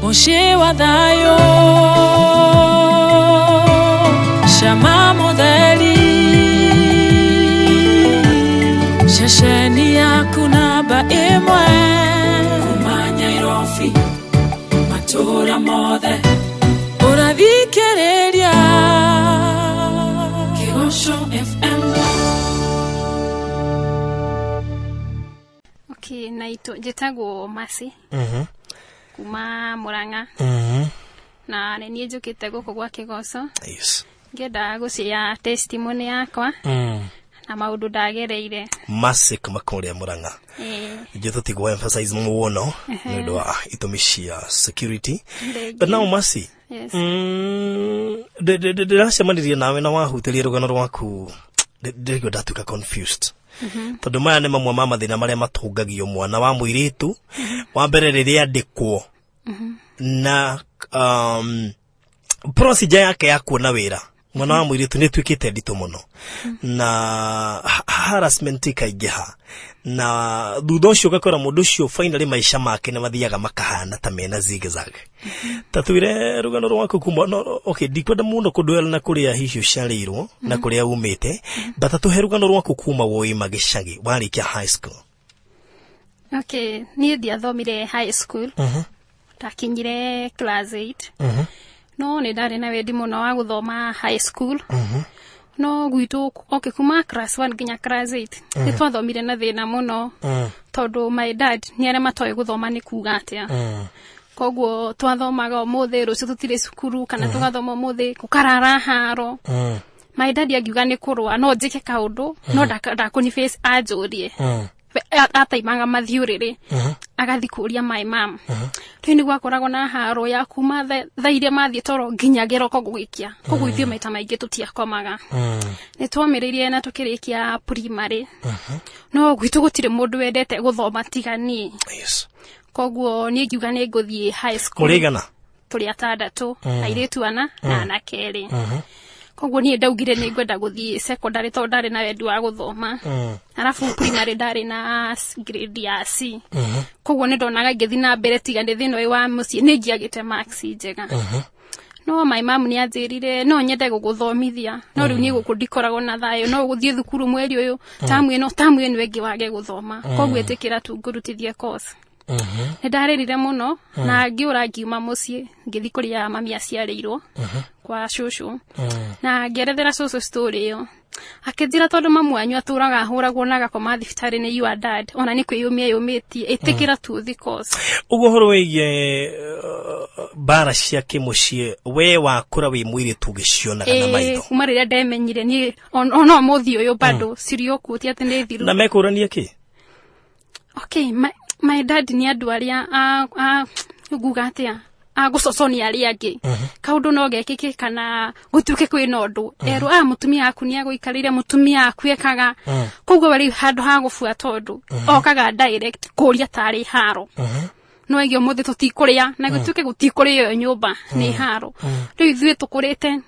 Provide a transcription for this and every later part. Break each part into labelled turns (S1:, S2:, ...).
S1: Mũciĩ wa thayũ, cama mũtheri, ceceni yaku namba ĩmwe, kuma Nyairobi matũũra mothe ũrathikĩrĩria Kĩgoco FM.
S2: Okay, naitũ njĩtagwo Mercy kuma Murang'a na nĩ niĩ njũkĩte gũkũ gwa Kĩgoco ngĩenda gũcia testimony yakwa na maũndũ ndagereire.
S3: Mercy kuma kũrĩa Murang'a. Ithuĩ tũtigwo emphasize mũno nĩ ũndũ wa itũmi cia security. But now Mercy,
S2: Yes.
S3: Ndĩracemanirie nawe na wahutĩria rũgano rwaku, ndĩraigua ndatuĩka confused tondũ maya nĩ mamwe ma mathĩna marĩa matũngagio mwana wa mũirĩtu wa mbere rĩrĩa andĩkwo na procedure yake ya kuona wĩra. Mwana wa mũirĩtu nĩ ĩtuĩkĩte nditũ mũno na harassment ĩkaingĩha, na thutha ũcio ũgakora mũndũ ũcio finally maica make nĩ mathiaga makahana ta mena zigzag. Ta twĩre rũgano rwaku kuma no, okay, ndikwenda mũno kũndwela na kũrĩa hihi ũciarĩirwo na kũrĩa umĩte, but tũhe rũgano rwaku kuma woima gĩcagi warĩkia high school.
S2: Okay, niĩ ndiathomire high school, ndakinyire class 8, no nĩ ndarĩ na wendi mũno wa gũthoma high school, no gwitũ, okay, kuma class 1 nginya class 8 nĩ twathomire na thĩna mũno tondũ my dad nĩ arĩa matoĩ gũthoma nĩ kuga atĩa. Koguo twathomaga ũmũthĩ, rũciũ tũtirĩ cukuru, kana tũgathoma ũmũthĩ, gũkarara haro. My dad angiuga nĩ kũrũa, no njĩke kaũndũ, no ndakũni face anjũrie. Ataimaga mathiũrĩrĩ agathi kũria my mom. Rĩu nĩ gwakoragwo na haro ya kuma thaa iria mathiĩ toro nginya kĩroko gũgĩkia. Koguo ithuĩ maita maingĩ tũtiakomaga. Nĩ twomĩrĩirie na tũkĩrĩkia primary, no gwitũ gũtirĩ mũndũ wendete gũthoma tiga niĩ. Koguo niĩ ngiuga nĩ ngũthiĩ high school.
S3: Mũrĩigana?
S2: Tũrĩ atandatũ, airĩtu ana na anake erĩ. Koguo niĩ ndaugire nĩ ngwenda gũthiĩ secondary tondũ ndarĩ na wendi wa gũthoma, arabu primary ndarĩ na grade ya C. Koguo nĩ ndonaga ngĩthiĩ na mbere, tiga nĩ thĩna ũyũ wa mũciĩ, nĩ ingĩagĩte marks njega. No my mom nĩ anjĩrire, "No nyende gũgũthomithia, no rĩu niĩ gũkũ ndikoragwo na thayũ. No ũgũthiĩ thukuru mweri ũyũ, tamu ĩno, tamu ĩno ĩngĩ wage gũthoma. Koguo ĩtĩkĩra tu ngũrutithie course." Nĩ ndarĩrire mũno na ngĩũra, ngiuma mũciĩ, ngĩthiĩ kũrĩa mami aciarĩirwo kwa cũcũ, na ngĩerethera cũcũ story ĩyo. Akĩnjĩra, "Tondũ mamu wanyu atũraga ahũragwo na agakoma thibitarĩ nĩ your dad, ona nĩ kwĩyũmia yũmĩtie, ĩtĩkĩra tu ũthiĩ course."
S3: Ũguo ũhoro wĩgiĩ mbara cia kĩmũciĩ, we wakũra wĩ mũirĩtu ũgĩcionaga na maitho?
S2: Kuma rĩrĩa ndemenyire niĩ, ona ũmũthĩ ũyũ bado cirĩ o kuo, ti atĩ nĩ thiru.
S3: Na mekũrania kĩ?
S2: Okay, my dad nĩ andũ arĩa a nguga atĩa, a gũcoconia arĩa angĩ. Kaũndũ no gekĩke kana gũtuĩke kwĩna ũndũ, erwo a mũtumia waku nĩ agũikarĩire, mũtumia waku ekaga. Koguo we rĩu handũ ha gũbuata ũndũ, okaga direct kũria tarĩ haro. No ĩngĩ ũmũthĩ tũtikũrĩa na gũtuĩke gũtikũrĩo nyũmba, nĩ haro. Rĩu ithuĩ tũkũrĩte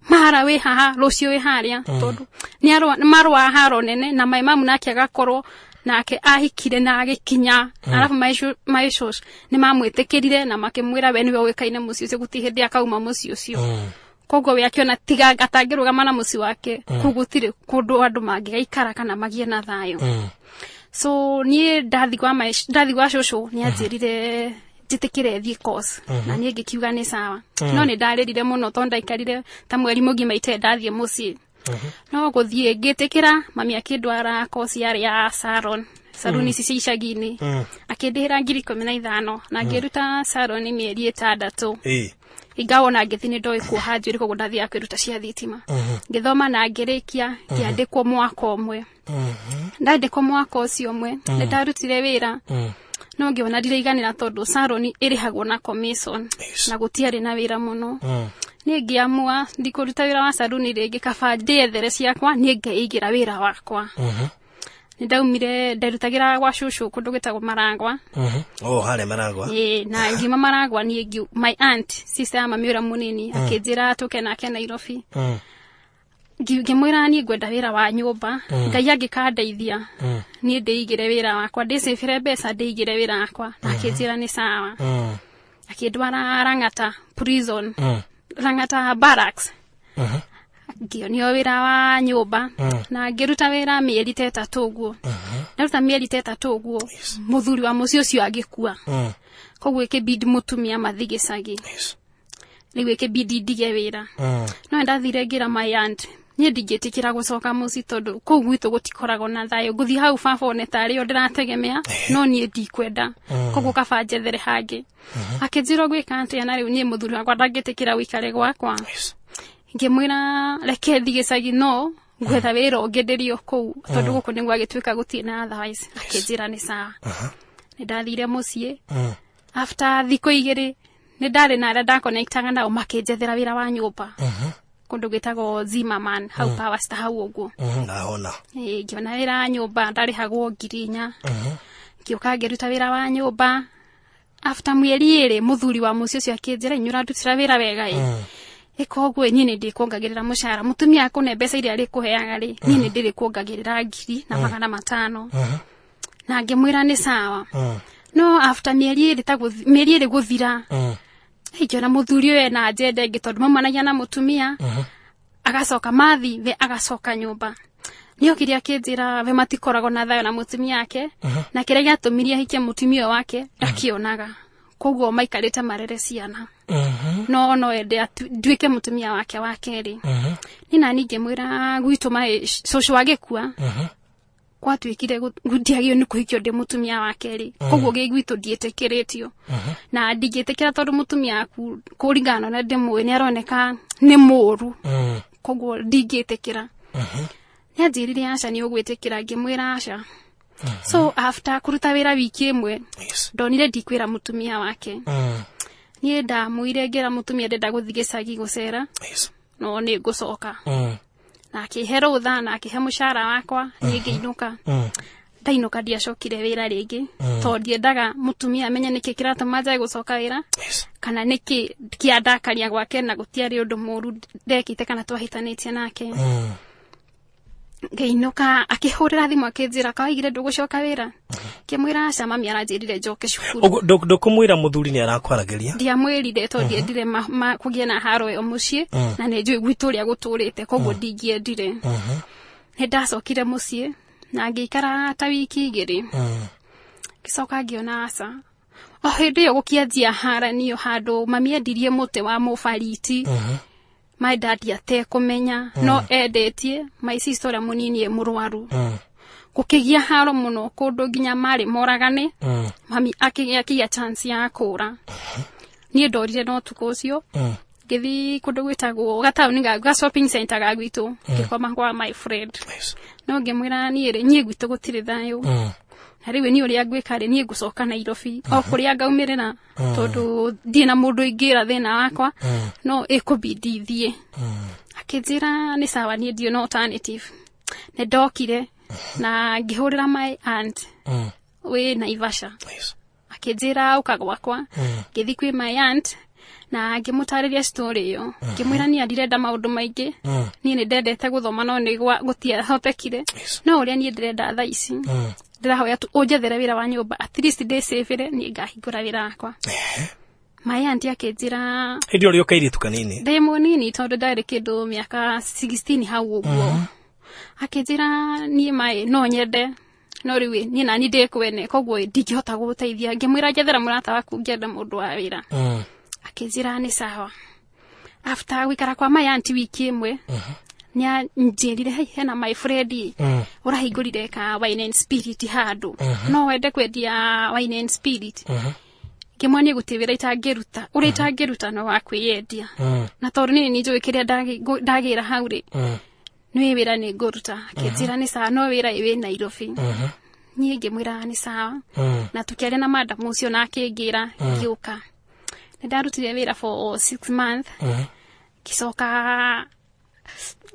S2: mahara, wĩ haha, rũciũ wĩ harĩa, tondũ nĩ marũa haro nene. Na my mamu nake agakorwo nake ahikire na agĩkinya, arabu my shosh nĩ mamwĩtĩkĩrire na makĩmwĩra we nĩwe ũĩkaine mũciĩ ũcio, gũtirĩ hĩndĩ akauma mũciĩ ũcio. Koguo we akĩona tiga atangĩrũgama na mũciĩ wake, kũu gũtirĩ kũndũ andũ mangĩgaikara kana magĩe na thayũ. So niĩ ndathi gwa cũcũ, nĩ anjĩrire njĩtĩkĩre thiĩ course, na niĩ ngĩkiuga nĩ sawa, no nĩ ndarĩrire mũno tondũ ndaikarire ta mweri mũgima itarĩ ndathiĩ mũciĩ. No gũthiĩ ngĩtĩkĩra, mami akĩndwara course yarĩ ya salon, salon ici cia icagi-inĩ. Akĩndĩhĩra 15,000 na ngĩruta salon mĩeri 6. Ingawa ona ngĩthiĩ nĩ ndoĩ kuoha njuĩrĩ, koguo ndathiaga kwĩruta cia thitima. Ngĩthoma na ngĩrĩkia, ngĩandĩkwo mwaka ũmwe. Ndandĩkwo mwaka ũcio ũmwe, nĩ ndarutire wĩra, no ngĩona ndiraiganĩra tondũ salon ĩrĩhagwo na commission na gũtiarĩ na wĩra mũno. Niĩ ngĩamua ndikũruta wĩra wa saluni rĩngĩ, kaba ndĩethere ciakwa, niĩ ngeigĩra wĩra wakwa. Nĩ ndaumire, nderutagĩra gwa cũcũ kũndũ gwĩtagwo Marangwa.
S3: Oh, harĩa Marangwa.
S2: Ĩĩ, na ngiuma Marangwa niĩ my aunt, sister ya mami ũrĩa mũnini, akĩnjĩra tũke nake Nairobi. Ngĩmwĩra niĩ ngwenda wĩra wa nyũmba, Ngai angĩkandeithia niĩ ndĩigĩre wĩra wakwa, ndĩcĩbĩre mbeca ndĩigĩre wĩra wakwa, na akĩnjĩra nĩ sawa. Akĩndwara Lang'ata prison, Lang'ata barracks. Ngĩonio wĩra wa nyũmba na ngĩruta wĩra mĩeri ta 3 ũguo. Ndaruta mĩeri ta 3 ũguo, mũthuri wa mũciĩ ũcio agĩkua. Koguo ĩkĩbidi mũtumia mathi gĩcagi. Rĩu ĩkĩbidi ndige wĩra. No ndathire ngĩra my aunt, niĩ ndingĩtĩkĩra gũcoka mũciĩ tondũ kũu gwitũ gũtikoragwo na thayũ. Ngũthiĩ hau baba one tarĩ o ndĩrategemea, no niĩ ndikwenda, koguo kaba njethere hangĩ. Akĩnjĩra ũgwĩka atĩa na rĩu niĩ mũthuri wakwa ndangĩtĩkĩra ũikare gwakwa. Ngĩmwĩra reke thiĩ gĩcagi no ngwetha wĩra ũngĩ ndĩrĩ o kũu tondũ gũkũ nĩguo agĩtuĩka gũtirĩ na otherwise. Akĩnjĩra nĩ sawa. Nĩ ndathire mũciĩ. After thikũ 2 nĩ ndarĩ na arĩa ndakonektaga nao makĩnjethera wĩra wa nyũmba kũndũ gwĩtagwo Zimmerman hau Power Star hau ũguo.
S3: Ndahona.
S2: Ngĩona wĩra wa nyũmba ndarĩhagwo 4,000. Ngĩũka ngĩruta wĩra wa nyũmba. After mweri 2 mũthuri wa mũciĩ ũcio akĩnjĩra inyuĩ ũrandutĩra wĩra wega ĩ, ĩka ũguo niĩ nĩ ndĩkuongagĩrĩra mũcara, mũtumia akũne mbeca iria arĩkũheaga rĩ, niĩ nĩ ndĩrĩkuongagĩrĩra 1,500. Na ngĩmwĩra nĩ sawa. No after mĩeri 2 ta mĩeri 2 gũthira, ngĩona mũthuri ũyũ ena agenda ĩngĩ tondũ maumanagia na mũtumia, agacoka mathi we agacoka nyũmba. Nĩokire akĩnjĩra we matikoragwo na thayũ na mũtumia wake, na kĩrĩa gĩatũmirie ahikie mũtumia ũyũ wake ndakĩonaga, koguo maikarĩte marere ciana. No ende nduĩke mũtumia wake wa kerĩ. Niĩ nani ngĩmwĩra gwitũ maĩ cũcũ agĩkua, gwatuĩkire ndiagĩrĩirwo nĩ kũhikio ndĩ mũtumia wa kerĩ, koguo gĩ gwitũ ndiĩtĩkĩrĩtio na ndingĩtĩkĩra tondũ mũtumia waku kũringana na ũrĩa ndĩmũĩ nĩ aroneka nĩ mũũru, koguo ndingĩtĩkĩra. Nĩanjĩrire aca nĩ ũgwĩtĩkĩra, ngĩmwĩra aca. So after kũruta wĩra wiki 1, ndonire ndikwĩra mũtumia wake. Niĩ ndamwĩire ngĩra mũtumia ndenda gũthiĩ gĩcagi gũcera, no nĩ ngũcoka. Na akĩhe rũtha na akĩhe mũcara wakwa, niĩ ngĩinũka. Ndainũka ndiacokire wĩra rĩngĩ tondũ ndiendaga mũtumia amenye nĩkĩ kĩratũma njage gũcoka wĩra, kana nĩkĩ kĩandakaria gwake, na gũtiarĩ ũndũ mũru ndekĩte kana twahĩtanĩtie nake. Ngĩinũka akĩhũrĩra thimũ akĩnjĩra kawaigire ndũgũcoka wĩra. Ngĩmwĩra aca, mami aranjĩrire njoke cukuru.
S3: Ũguo ndũkũmwĩra mũthuri nĩ arakwaragĩria?
S2: Ndiamwĩrire tondũ ndiendire kũgĩa na haro ĩyo mũciĩ, na nĩ njũĩ gwitũ ũrĩa gũtũrĩte, koguo ndingĩendire. Nĩ ndacokire mũciĩ na ngĩikara ta wiki 2. Ngĩcoka ngĩona aca. O hĩndĩ ĩyo gũkĩanjia haranio handũ mami endirie mũtĩ wa mũbariti. My dad atekũmenya, no endetie my sister ũrĩa mũnini e mũrwaru. Gũkĩgĩa haro mũno kũndũ nginya marĩ moragane. Mami akĩgĩa chance ya kũra. Niĩ ndorire no ũtukũ ũcio. Ngĩthiĩ kũndũ gwĩtagwo gataũni ga shopping center ga gwitũ, ngĩkoma kwa my friend. No ngĩmwĩra niĩ rĩ, niĩ gwitũ gũtirĩ thayũ. Na rĩu niĩ ũrĩa ngwĩka rĩ, niĩ ngũcoka Nairobi o kũrĩa ngaumĩrĩra, tondũ ndirĩ na mũndũ ingĩra thĩna wakwa, no ĩkũbidi thiĩ. Akĩnjĩra nĩ sawa, niĩ ndirĩ na alternative. Nĩ ndokire na ngĩhũrĩra my aunt wĩ Naivasha. Akĩnjĩra ũka gwakwa. Ngĩthiĩ kwĩ my aunt na ngĩmũtarĩria story ĩyo. Ngĩmwĩra niĩ ndirenda maũndũ maingĩ, niĩ nĩ ndendete gũthoma no nĩ gũtiahotekire. No ũrĩa niĩ ndĩrenda thaa ici, ndĩrahoya tu ũnjethere wĩra wa nyũmba, at least ndĩcĩbĩre, niĩ ngahingũra wĩra wakwa. My aunt akĩnjĩra
S3: Hĩndĩ ĩyo ũrĩ o kairĩtu kanini?
S2: Ndĩ mũnini tondũ ndarĩ kĩndũ mĩaka 16 hau ũguo. Akĩnjĩra niĩ maĩ no nyende, no rĩu ĩ, niĩ nani ndĩ kwene, koguo ĩ, ndingĩhota gũgũteithia. Ngĩmwĩra njethera mũrata waku ngĩenda mũndũ wa wĩra. Akĩnjĩra nĩ sawa. After gũikara kwa my aunt wiki 1, nĩanjĩrire hei, hena my friend ũrahingũrire ka wine and spirit handũ, no wende kwendia wine and spirit. Ngĩmwona niĩ gũtirĩ wĩra itangĩruta, ũrĩa itangĩruta no wa kwĩyendia, na tondũ niĩ nĩ njũĩ kĩrĩa ndagĩra hau rĩ, nĩ wĩra nĩ ngũruta. Akĩnjĩra nĩ sawa, no wĩra wĩ Nairobi. Niĩ ngĩmwĩra nĩ sawa, na tũkĩaria na madam ũcio na akĩngĩra ngĩũka. Nĩ ndarutire wĩra for 6 months, ngĩcoka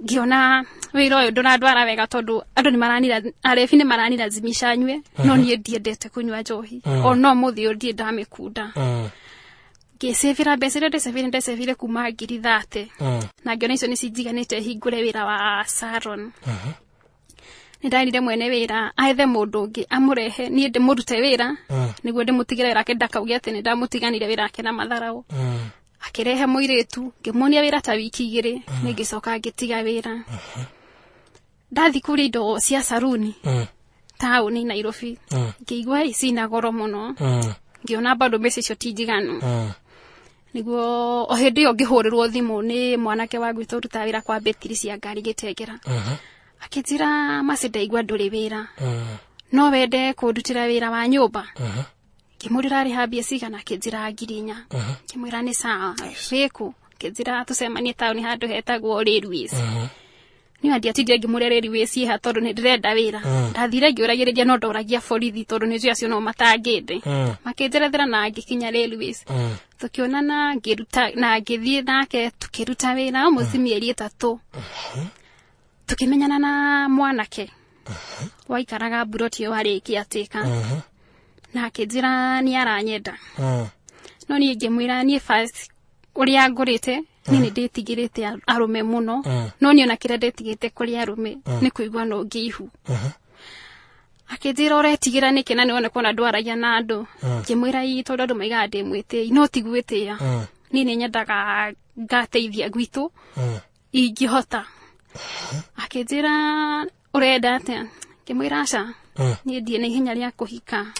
S2: ngĩona wĩra ũyũ ndũrandwara wega tondũ andũ nĩ maranira, arebi nĩ maranilazimisha nyue, no niĩ ndiendete kũnyua njohi, o no mũthĩ ũyũ ndirĩ ndamĩkunda. Ngĩcĩbĩra mbeca iria ndecĩbĩire, ndecĩbĩire kuma 30,000, na ngĩona icio nĩ cinjiganĩte hingũre wĩra wa salon. Nĩ ndarire mwene wĩra aethe mũndũ ũngĩ amũrehe niĩ ndĩmũrute wĩra nĩguo ndĩmũtigĩre wĩra wake ndakauge atĩ nĩ ndamũtiganire wĩra wake na matharaũ. Akĩrehe mũirĩtu, ngĩmuonia wĩra ta wiki 2, nĩ ngĩcoka ngĩtiga wĩra. Ndathi kũrĩa indo cia saruni taũni Nairobi, ngĩigua ici na goro mũno, ngĩona bado mbeca icio ti njiganu. Nĩguo o hĩndĩ ĩyo ngĩhũrĩrwo thimũ nĩ mwanake wa gwitũ ũrutaga wĩra kwa betiri cia ngari Gĩtengera, akĩnjĩra, "Maci, ndaigua ndũrĩ wĩra, no wende kũndutĩra wĩra wa nyũmba?" Ngĩmũrĩra arĩha mbia cigana, akĩnjĩra 4,000. Ngĩmwĩra nĩ sawa, wĩkũ? Akĩnjĩra tũcemanie taũni handũ hetagwo Railways. Niĩ ndiatindire ngĩmũrĩa Railways ĩha tondũ nĩ ndĩrenda wĩra. Ndathire ngĩũragĩrĩria no ndoragia borithi tondũ nĩ njũĩ acio no matangĩndĩ. Makĩnjerethera na ngĩkinya Railways. Tũkĩonana, ngĩruta na ngĩthiĩ nake tũkĩruta wĩra almost mĩeri 3. Tũkĩmenyana na mwanake waikaraga mburoti ĩyo arĩ caretaker na akĩnjĩra nĩ aranyenda, no niĩ ngĩmwĩra niĩ first ũrĩa ngũrĩte niĩ nĩ ndĩtigĩrĩte arũme mũno, no niĩ ona kĩrĩa ndetigĩrĩte kũrĩ arũme nĩ kũigua no ngĩe ihu. Akĩnjĩra, "Ũretigĩra nĩkĩ na nĩwone kuona ndwaragia na andũ?" Ngĩmwĩra, "Ii, tondũ andũ maigaga ndĩ mwĩtĩi, no ti gwĩtĩĩa, niĩ nĩ nyendaga ngateithia gwitũ ingĩhota." Akĩnjĩra, "Ũrenda atĩa?" Ngĩmwĩra, "Aca, niĩ ndirĩ na ihenya rĩa kũhika."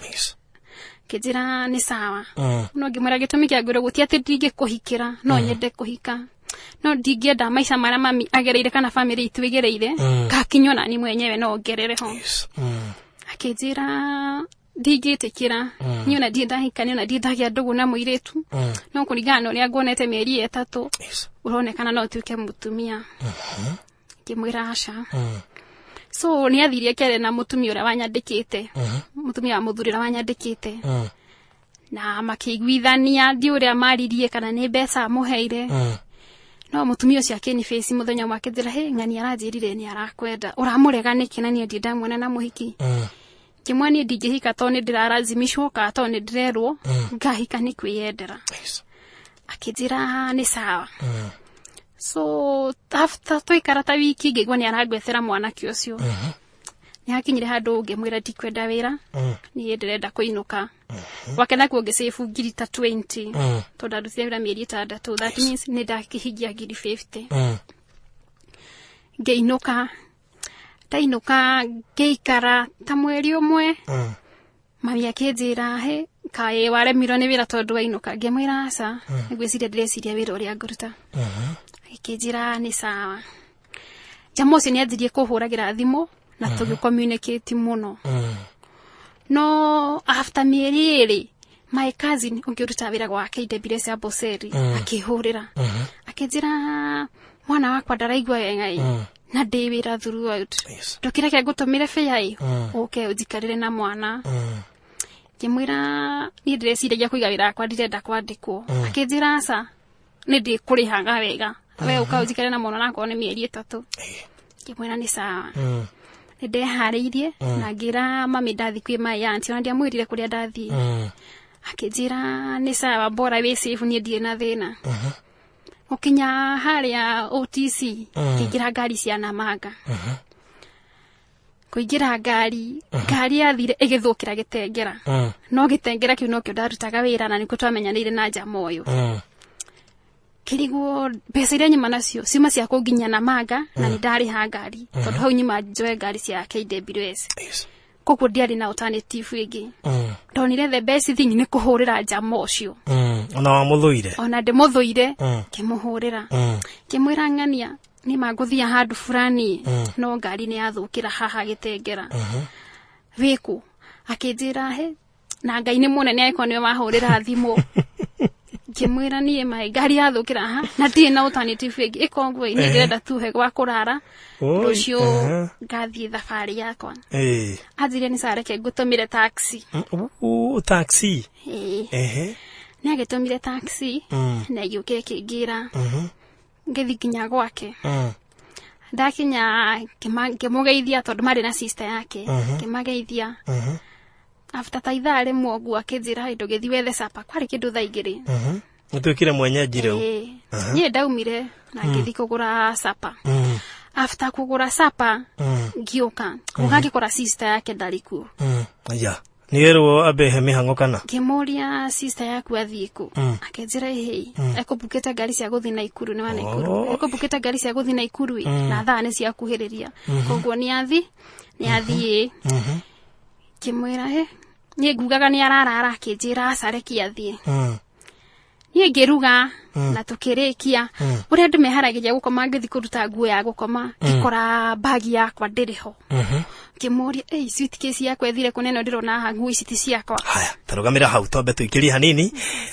S2: Akĩnjĩra nĩ sawa, no ngĩmwĩra gĩtũmi kĩa ngwĩra ũguo ti atĩ ndingĩkũhikĩra, no nyende kũhika, no ndingĩenda maica marĩa mami agereire kana bamĩrĩ itũ ĩgereire ngakinywo na niĩ mwenyewe no ngerere ho. Akĩnjĩra, "Ndingĩtĩkĩra, niĩ ona ndirĩ ndahikania, ona ndirĩ ndagĩa ndũgũ na mũirĩtu, no kũringana na ũrĩa nguonete mĩeri 3 ũronekana no ũtuĩke mũtumia." Ngĩmwĩra aca. So nĩ athire akĩaria na mũtumia ũrĩa wanyandĩkĩte, mũtumia wa mũthuri ũrĩa wanyandĩkĩte, na makĩiguithania. Ndi ũrĩa maririe kana nĩ mbeca amũheire, no mũtumia ũcio akĩnibaci mũthenya ũmwe akĩnjĩra, "Hĩ, ng'ani aranjĩrire nĩ arakwenda, ũramũrega nĩkĩ na niĩ ndirĩ ndamuona na mũhiki?" Ngĩmwĩra niĩ ndingĩhika tondũ nĩ ndĩrarazimishwo kana tondũ nĩ ndĩrerwo ngahika, nĩ kwĩyendera. Akĩnjĩra nĩ sawa. So after twaikara ta wiki, ngĩigua nĩ arangwethera mwanake ũcio. Nĩ hakinyire handũ ngĩmwĩra ndikwenda wĩra, niĩ ndĩrenda kũinũka gwake. Nakuo ngĩcĩbu ngiri ta 20 tondũ ndarutire wĩra mĩeri 6, that means nĩ ndakĩhingia ngiri 50. Ngĩinũka, ndainũka ngĩikara ta mweri 1, mami akĩnjĩra, "He, kaĩ waremirwo nĩ wĩra tondũ wainũka?" Ngĩmwĩra aca, nĩngwĩciria ndĩreciria wĩra ũrĩa ngũruta. Agĩkĩnjĩra nĩ sawa. Jama ũcio nĩ anjirie kũhũragĩra thimũ na tũgĩ communicate mũno, no after mĩeri 2 my cousin ũngĩ ũrutaga wĩra gwa KWS Amboseli akĩhũrĩra akĩnjĩra, "Mwana wakwa ndaraigua wega ĩ, na ndĩ wĩra throughout, ndũkĩreke reke ngũtũmĩre bĩa ĩ, ũke ũnjikarĩre na mwana." Ngĩmwĩra niĩ ndĩreciragia kũiga wĩra wakwa, ndirenda kwandĩkwo. Akĩnjĩra aca, nĩ ndĩkũrĩhaga wega, we ũka ũnjikarĩre na mwana onakorwo nĩ mĩeri 3. Ngĩmwĩra nĩ sawa. Nĩ ndeharĩirie na ngĩra mami ndathi kwĩ my auntie, ona ndiamwĩrire kũrĩa ndathiĩ. Akĩnjĩra nĩ sawa, bora wĩ safe, niĩ ndirĩ na thĩna. Gũkinya harĩa OTC, ngĩingĩra ngari cia Namanga. Kũingĩra ngari, ngari yathire ĩgĩthũkĩra Gĩtengera, no Gĩtengera kĩu nokĩo ndarutaga wĩra na nĩkuo twamenyanĩire na njama ũyũ. Kĩrigwo mbeca iria nyuma nacio ciuma cia kũnginyia Namanga na nĩ ndarĩha ngari tondũ hau nyuma njoe ngari cia KWS, koguo ndiarĩ na alternative ĩngĩ. Ndonire the best thing nĩ kũhũrĩra njama ũcio.
S3: Ona wamũthũire.
S2: Ona ndĩmũthũire, ngĩmũhũrĩra, ngĩmwĩra, "Ng'ania, nĩ mangũthia handũ fulani, no ngari nĩ yathũkĩra haha Gĩtengera, wĩkũ?" Akĩnjĩra, "He, na Ngai nĩ mũnene angĩkorwo nĩwe wahũrĩra thimũ." Ngĩmwĩra niĩ mae ngari yathũkĩra haha na ndirĩ na alternative ĩngĩ, ĩka ũguo, niĩ ndĩrenda tuhe gwa kũrara.
S3: Oi,
S2: Rũciũ ngathiĩ thabarĩ yakwa. Anjĩrire nĩ sawa, reke ngũtũmĩre taxi.
S3: Taxi.
S2: Ĩĩ. Nĩ agĩtũmire taxi na ĩgĩũka ĩkĩngĩra, ngĩthiĩ nginya gwake. Ndakinya ngĩmũgeithia tondũ marĩ na sister yake, ngĩmageithia. After ta ithaa rĩmwe ũguo akĩnjĩra, "Ndũgĩthiĩ wethe supper." Kwarĩ kĩndũ thaa 2.
S3: Ũtuĩkire mwenyeji rĩu.
S2: Ĩĩ. Niĩ ndaumire na ngĩthiĩ kũgũra supper. After kũgũra supper, ngĩũka gũka ngĩkora sister yake ndarĩ kuo.
S3: Aya nĩ erwo ambe he mĩhang'o kana?
S2: Ngĩmũria, "Sister yaku athiĩ kũ?" Akĩnjĩra ĩhĩ, ekũbukĩte ngari cia gũthiĩ Naikuru, nĩ wa Naikuru. Ekũbukĩte ngari cia gũthiĩ Naikuru ĩ, na thaa nĩ ciakuhĩrĩria, koguo nĩ athiĩ. Ngĩmwĩra, "He, niĩ ngugaga nĩ ararara." Akĩnjĩra, "Aca, reke athiĩ." Niĩ ngĩruga na tũkĩrĩkia. Ũrĩa andũ meharagĩria gũkoma, ngĩthiĩ kũruta nguo ya gũkoma, ngĩkora bagi yakwa ndĩrĩ ho. Ngĩmũria, "Ĩ, suitcase yakwa ĩthire kũ? Nĩno ndĩrona haha nguo ici ti ciakwa."
S3: Haya, tarũgamĩra hau, twambe tũikĩrie hanini,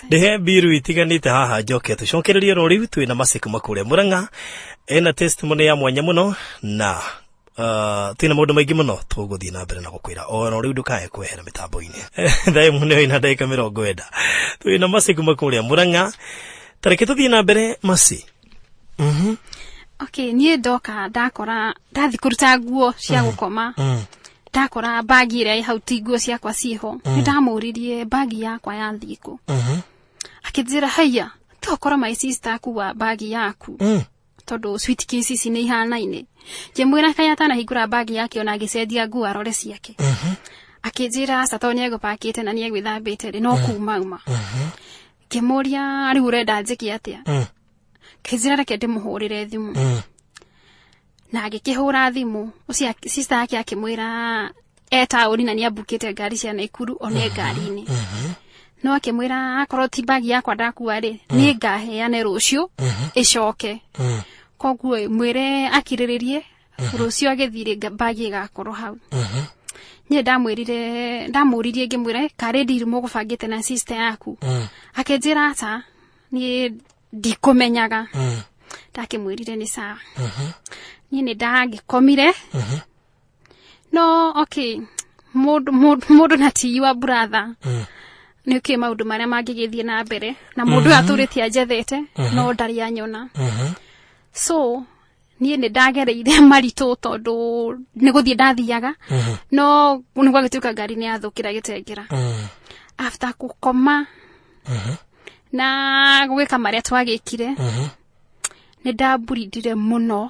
S3: ndĩhe mbiru itiganĩte haha, njoke tũcokererie ro rĩu. Twĩna Mercy kuma kũrĩa Mũrang'a, ena testimony ya mwanya mũno na twĩna maũndũ maingĩ mũno tũgũthiĩ na mbere na gũkwĩra o ro rĩu. Ndũkae kwehera mĩtambo-inĩ. Thaa ĩmwe nĩyo ina ndagĩka 90. Twĩna Mercy kuma kũrĩa Mũrang'a, tareke tũthiĩ na mbere, Mercy.
S2: Okay, niĩ ndoka ndakora, ndathi kũruta nguo cia gũkoma, ndakora bagi ĩrĩa ĩ hau ti nguo ciakwa ciĩho. Nĩ ndamũririe, "Bagi yakwa yathiĩ kũ?" Akĩnjĩra, "Haiya, tokorwo my sister akua bagi yaku, tondũ suitcase ici nĩ ihanaine." Ngĩmwĩra, "Kaĩ atanahingũra bagi yake ona agĩcenjia nguo arore ciake?" Akĩnjĩra, "Aca, tondũ nĩegũpakĩte na nĩegwĩthambĩte rĩ, no kuma uma." Ngĩmũria, "Rĩu ũrenda njĩke atĩa?" Kĩnjĩra, "Reke ndĩmũhũrĩre thimũ." Na agĩkĩhũra thimũ ũcio sister yake, akĩmwĩra e taũni na nĩambukĩte ngari cia Naikuru one ngari-inĩ. No akĩmwĩra, "Akorwo ti bagi yakwa ndakua rĩ, niĩ ngaheane rũciũ ĩcoke, koguo mwĩre akirĩrĩrie, rũciũ agĩthiĩ rĩ, bagi ĩgakorwo hau." Niĩ ndamwĩrire, ndamũririe ngĩmwĩra, "Karĩ deal mũgũbangĩte na sister yaku?" Akĩnjĩra, "Aca, niĩ ndikũmenyaga." Ndakĩmwĩrire nĩ sawa. Niĩ nĩ ndagĩkomire. No okay, mũndũ na ti wa brother, nĩ ũkĩ maũndũ marĩa mangĩgĩthiĩ na mbere na mũndũ ũyũ atũrĩte anjethete no ndarĩ anyona. So niĩ nĩ ndagereire maritũ tondũ nĩ gũthiĩ ndathiaga, no nĩ gwagĩtuĩka ngari nĩ yathũkĩra gĩtengera. After gũkoma na gwĩka marĩa twagĩkire, nĩ ndamburindire mũno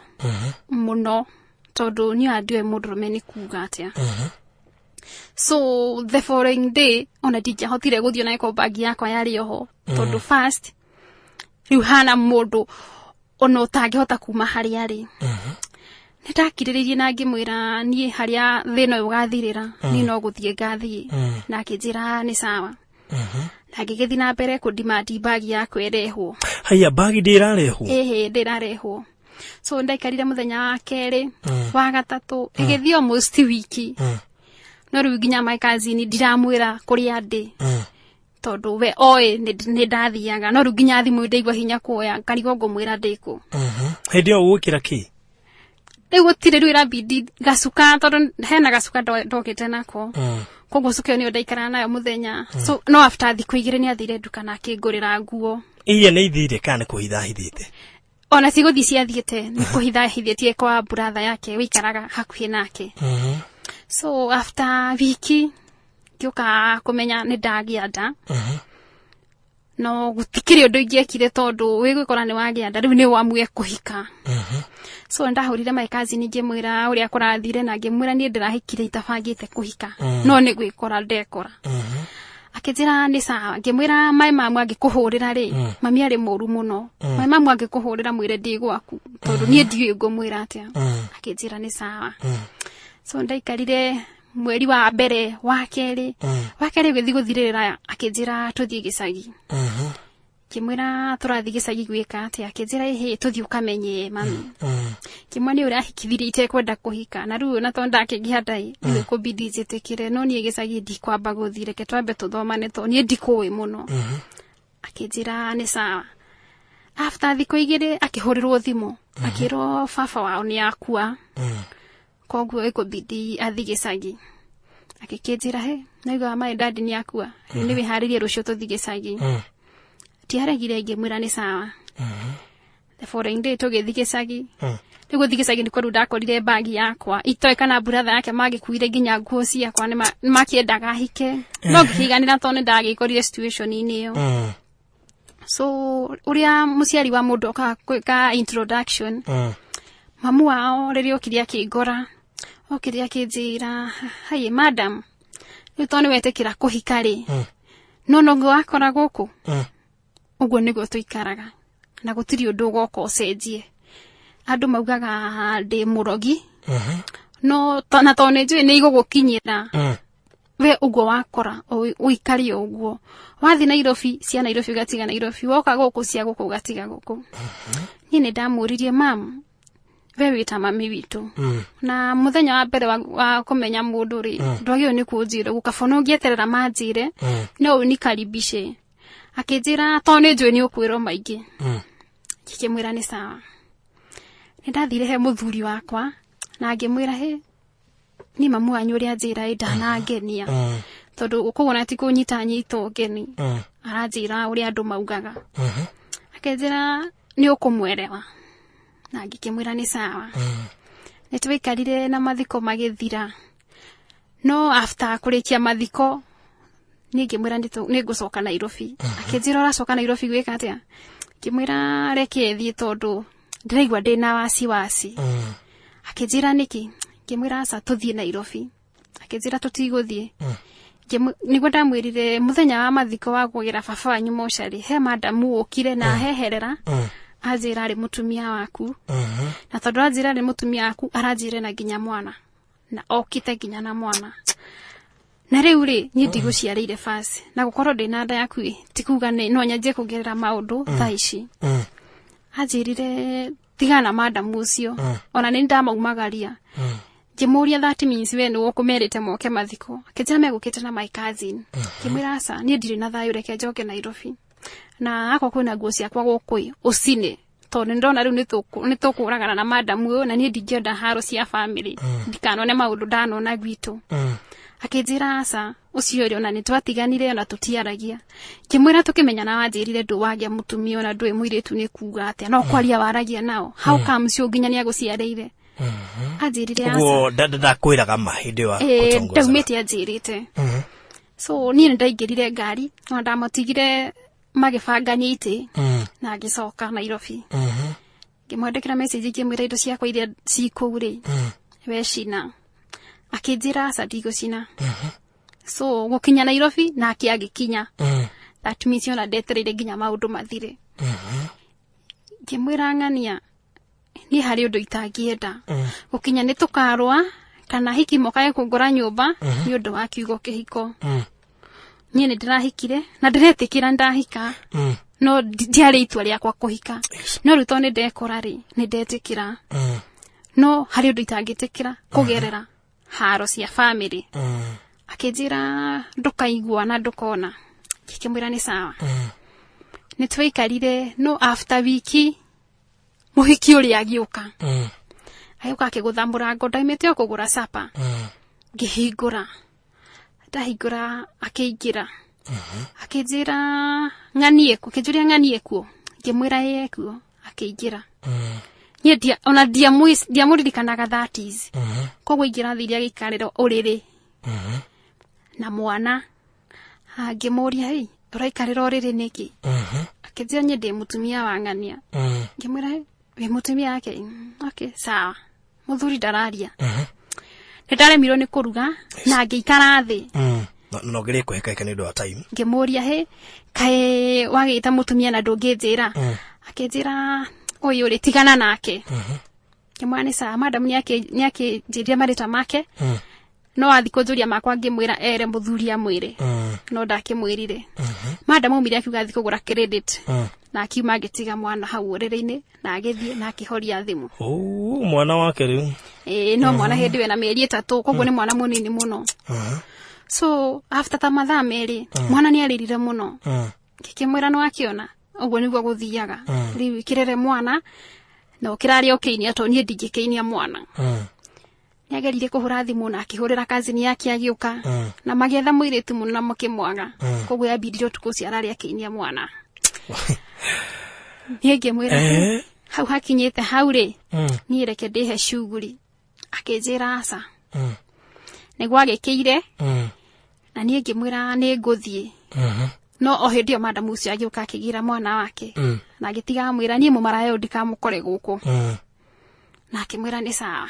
S2: mũno tondũ niĩ andiũĩ mũndũrũme nĩ kuga atĩa. So the following day ona ndingĩahotire gũthiĩ ona ĩkorwo bagi yakwa yarĩ oho, tondũ first rĩu hana mũndũ ona ũtangĩhota kuma harĩa arĩ. Nĩ ndakirĩrĩirie na ngĩmwĩra, niĩ harĩa thĩna ũyũ ũgathirĩra, niĩ no gũthiĩ ngathiĩ. Na akĩnjĩra nĩ sawa, na ngĩgĩthiĩ na mbere kũdimandi bagi yakwa ĩrehwo.
S3: Haya, bagi ndĩrarehwo?
S2: Ĩhĩ, ndĩrarehwo. So ndaikarire mũthenya wa kerĩ, wa gatatũ, ĩgĩthiĩ almost wiki. No rĩu nginya my cousin ndiramwĩra kũrĩa ndĩ, tondũ we oĩ nĩ ndathiaga. No rĩu nginya thimũ ndaigua hinya kuoya, ngarigwo ngũmwĩra ndĩkũ.
S3: Hĩndĩ ĩyo ũgwĩkĩra kĩ?
S2: Rĩu gũtirĩ, rĩu ĩrabidi gacuka, tondũ hena gacuka ndokĩte nako, koguo cuka ĩyo nĩyo ndaikaraga nayo mũthenya. So no after thikũ 2 nĩ athire nduka na akĩngũrĩra nguo.
S3: Iria nĩ ithire kana nĩ kũhitha hithĩte?
S2: Ona ti gũthiĩ ciathiĩte, nĩ kũhitha hithĩtie kwa brother yake wĩikaraga hakuhĩ nake. So after wiki ngĩũka kũmenya nĩ ndagĩa nda, no gũtikĩrĩ ũndũ ingĩekire tondũ wĩgwĩkora nĩ wagĩa nda, rĩu nĩ wamue kũhika. So ndahũrire my cousin ngĩmwĩra ũrĩa kũrathire na ngĩmwĩra niĩ ndĩrahikire itabangĩte kũhika, no nĩ gwĩkora ndekora. Akĩnjĩra nĩ sawa. Ngĩmwĩra, "Mai mamu angĩkũhũrĩra rĩ, mami arĩ mũru mũno, mai mamu angĩkũhũrĩra mwĩre ndĩ gwaku, tondũ niĩ ndiũĩ ngũmwĩra atĩa." Akĩnjĩra nĩ sawa. So ndaikarire mweri wa mbere, wa kerĩ. Wa kerĩ ũgĩthiĩ gũthirĩrĩra, akĩnjĩra tũthiĩ gĩcagi. Ngĩmwĩra, "Tũrathiĩ gĩcagi gwĩka atĩa?" Akĩnjĩra, "Ĩhĩ, tũthiĩ ũkamenye mami." Ngĩmwĩra, "Nĩ ũrahikithirie itekwenda kũhika, na rĩu ona tondũ ndakĩgĩa nda ĩ, rĩu ĩkũbidi njĩtĩkĩre, no niĩ gĩcagi ndikwamba gũthiĩ, reke twambe tũthomane tondũ niĩ ndikũĩ mũno." Akĩnjĩra nĩ sawa. After thikũ 2 akĩhũrĩrwo thimũ, akĩrwo baba wao nĩ akua, koguo ĩkũbidi athiĩ gĩcagi. Agĩkĩnjĩra, "He, naigua my dad nĩ akua, rĩu nĩ wĩharĩrie rũciũ tũthiĩ gĩcagi." Ndiaregire, ngĩmwĩra nĩ sawa. The following day tũgĩthiĩ gĩcagi. Rĩu gũthiĩ gĩcagi nĩkuo rĩu ndakorire bagi yakwa, itoĩ kana brother yake magĩkuire nginya nguo ciakwa. Nĩ makĩendaga hike, no ngĩkĩiganĩra tondũ nĩ ndagĩkorire situation-inĩ ĩyo. So ũrĩa mũciari wa mũndũ okaga gwĩka introduction, Mamu wao rĩrĩa okire akĩngora, okire akĩnjĩra, "Hi madam, rĩu tondũ nĩwetĩkĩra kũhika rĩ, no noguo wakora gũkũ, ũguo nĩguo tũikaraga na gũtirĩ ũndũ ũgoka ũcenjie. Andũ maugaga ndĩ mũrogi, no na tondũ nĩnjũĩ nĩ igũgũkinyĩra, we ũguo wakora ũikare ũguo. Wathiĩ Nairobi, cia Nairobi ũgatiga Nairobi, woka gũkũ cia gũkũ ũgatiga gũkũ." Niĩ nĩ ndamũririe, "Mam, we wĩta mami witũ, na mũthenya wa mbere wa kũmenya mũndũ rĩ, ndwagĩrĩirwo nĩ kũnjĩra ũguo, kaba ona ũngĩeterera manjĩre, no ũnikaribishe." Akĩnjĩra, "Tondũ nĩ njũĩ nĩ ũkwĩrwo maingĩ." Ngĩkĩmwĩra nĩ sawa. Nĩ ndathire he mũthuri wakwa na ngĩmwĩra, "He, niĩ mamu wanyu ũrĩa anjĩra ĩ ndanangenia, tondũ kũguo na ti kũnyita nyitwo ngeni, aranjĩra ũrĩa andũ maugaga." Akĩnjĩra, "Nĩ ũkũmwerewa." Na ngĩkĩmwĩra nĩ sawa. Nĩ twaikarire na mathiko magĩthira, no after kũrĩkia mathiko niĩ ngĩmwĩra nĩ ngũcoka Nairobi. Akĩnjĩra, "Ũracoka Nairobi gwĩka atĩa?" Ngĩmwĩra, "Reke thiĩ tondũ ndĩraigua ndĩna wasiwasi." Akĩnjĩra, "Nĩkĩ?" Ngĩmwĩra, "Aca, tũthiĩ Nairobi." Akĩnjĩra, "Tũtigũthiĩ." Nĩguo ndamwĩrire mũthenya wa mathiko wa kũgĩra baba wanyu mocarĩ, he madamu ũkire na aheherera, anjĩra arĩ mũtumia waku, na tondũ anjĩra arĩ mũtumia waku, aranjĩra na nginya mwana, na okĩte nginya na mwana, na rĩu rĩ, niĩ ndigũciarĩire basi na gũkorwo ndĩ na nda yaku ĩ, ti kuga nĩ no nyanjie kũgerera maũndũ thaa ici." Anjĩrire, "Tigana na madamu ũcio." Ona nĩ ndamaumagaria. Ngĩmũria, "That means we nĩwe ũkũmerĩte moke mathiko?" Akĩnjĩra, "Megũkĩte na my cousin." Ngĩmwĩra, "Aca, niĩ ndirĩ na thayũ, reke njoke Nairobi, na akorwo kwĩna nguo ciakwa gũkũ ĩ, ũcine, tondũ nĩ ndona rĩu nĩ tũkũragana na madamu ũyũ, na niĩ ndingĩenda haro cia family, ndikanone maũndũ ndanona gwitũ." Akĩnjĩra, "Aca, ũcio ũrĩ ona nĩ twatiganire, ona tũtiaragia." Ngĩmwĩra, "Tũkĩmenyana wanjĩrire ndũ wagĩa mũtumia, ona ndũĩ mũirĩtu nĩ kuga atĩa, no kwaria waragia nao. How come ũcio nginya nĩ agũciarĩire?" Anjĩrire, "Aca."
S3: Ũguo ndakwĩraga ma hĩndĩ ĩyo
S2: Ĩĩ,
S3: akũtongozaga.
S2: Ndaumĩte anjĩrĩte. So niĩ nĩ ndaingĩrire ngari, ona ndamatigire magĩbangania itĩ, na ngĩcoka Nairobi. Ngĩmwandĩkĩra message ngĩmwĩra, "Indo ciakwa iria ci kũu rĩ, we cina." Akĩnjĩra, "Aca, ndigũcina." So gũkinya Nairobi nake agĩkinya. That means ona ndetereire nginya maũndũ mathire. Ngĩmwĩra, "Ng'ania, niĩ harĩ ũndũ itangĩenda gũkinya nĩ tũkarũa kana hiki mokage kũngora nyũmba nĩ ũndũ wa kiugo kĩhiko. Niĩ nĩ ndĩrahikire na ndĩretĩkĩra ndahika, no ndiarĩ itua rĩakwa kũhika. No rĩu tondũ nĩ ndekora rĩ, nĩ ndetĩkĩra, no harĩ ũndũ itangĩtĩkĩra kũgerera haro cia family." Akĩnjĩra, "Ndũkaigua na ndũkona." Ngĩkĩmwĩra nĩ sawa. Nĩ twaikarire, no after wiki mũhiki ũrĩa agĩũka, agĩũka akĩgũtha mũrango. Ndaimĩte o kũgũra sapa, ngĩhingũra. Ndahingũra akĩingĩra, akĩnjĩra, "Ng'anie kuo?" Akĩnjũria, "Ng'anie kuo?" Ngĩmwĩra, "Ĩĩ, kuo." Akĩingĩra. Niĩ ona ndiamũririkanaga, that is. Koguo ingĩra thire agĩikarĩra ũrĩrĩ na mwana. Ngĩmũria, "Hĩ, ũraikarĩra ũrĩrĩ nĩkĩ?" Akĩnjĩra, "Niĩ ndĩ mũtumia wa ng'ania." Ngĩmwĩra, "Hĩ, wĩ mũtumia wake? Okay, sawa." Mũthuri ndararia. Nĩ ndaremirwo nĩ kũruga na ngĩikara thĩ.
S3: No ngerie kũhĩkahĩka nĩ ũndũ wa time.
S2: Ngĩmũria, "Hĩ, kaĩ wagĩta mũtumia na ndũngĩnjĩra?" Akĩnjĩra, "Ũyũ rĩ, tigana nake." Ngĩmwĩra nĩ sawa. Madam nĩ akĩnjĩrire marĩtwa make, no athi kũnjũria makwa, ngĩmwĩra ere mũthuri amwĩre, no ndakĩmwĩrire. Madam aumire akiuga athi kũgũra credit, na akiuma agĩtiga mwana hau ũrĩrĩ-inĩ na agĩthiĩ na akĩhoria thimũ.
S3: Oh, mwana wake rĩu.
S2: Ĩĩ, no mwana hĩndĩ ĩyo ena mĩeri 3, koguo nĩ mwana mũnini mũno. So after ta mathaa 2 mwana nĩ arĩrire mũno. Ngĩkĩmwĩra, "Nĩ wakĩona ũguo nĩguo gũthiaga, rĩu kĩrere mwana na ũkĩraria ũkĩinia, tondũ niĩ ndingĩkĩinia mwana." Nĩ agerire kũhũra thimũ na akĩhũrĩra kazini yake agĩũka, na magĩetha mũirĩtu mũno na makĩmwaga. Koguo yambindire ũtukũ ũcio ararĩ akĩinia mwana. Niĩ ngĩmwĩra, "Hau hakinyĩte hau rĩ, niĩ reke ndĩhe shughuli." Akĩnjĩra aca. Nĩguo agĩkĩire, na niĩ ngĩmwĩra nĩ ngũthiĩ. No o hĩndĩ ĩyo madamu ũcio agĩũka akĩgĩra mwana wake, na agĩtiga amwĩra, "Niĩ mũmaraya ũyũ ndikamũkore gũkũ." Na akĩmwĩra nĩ sawa.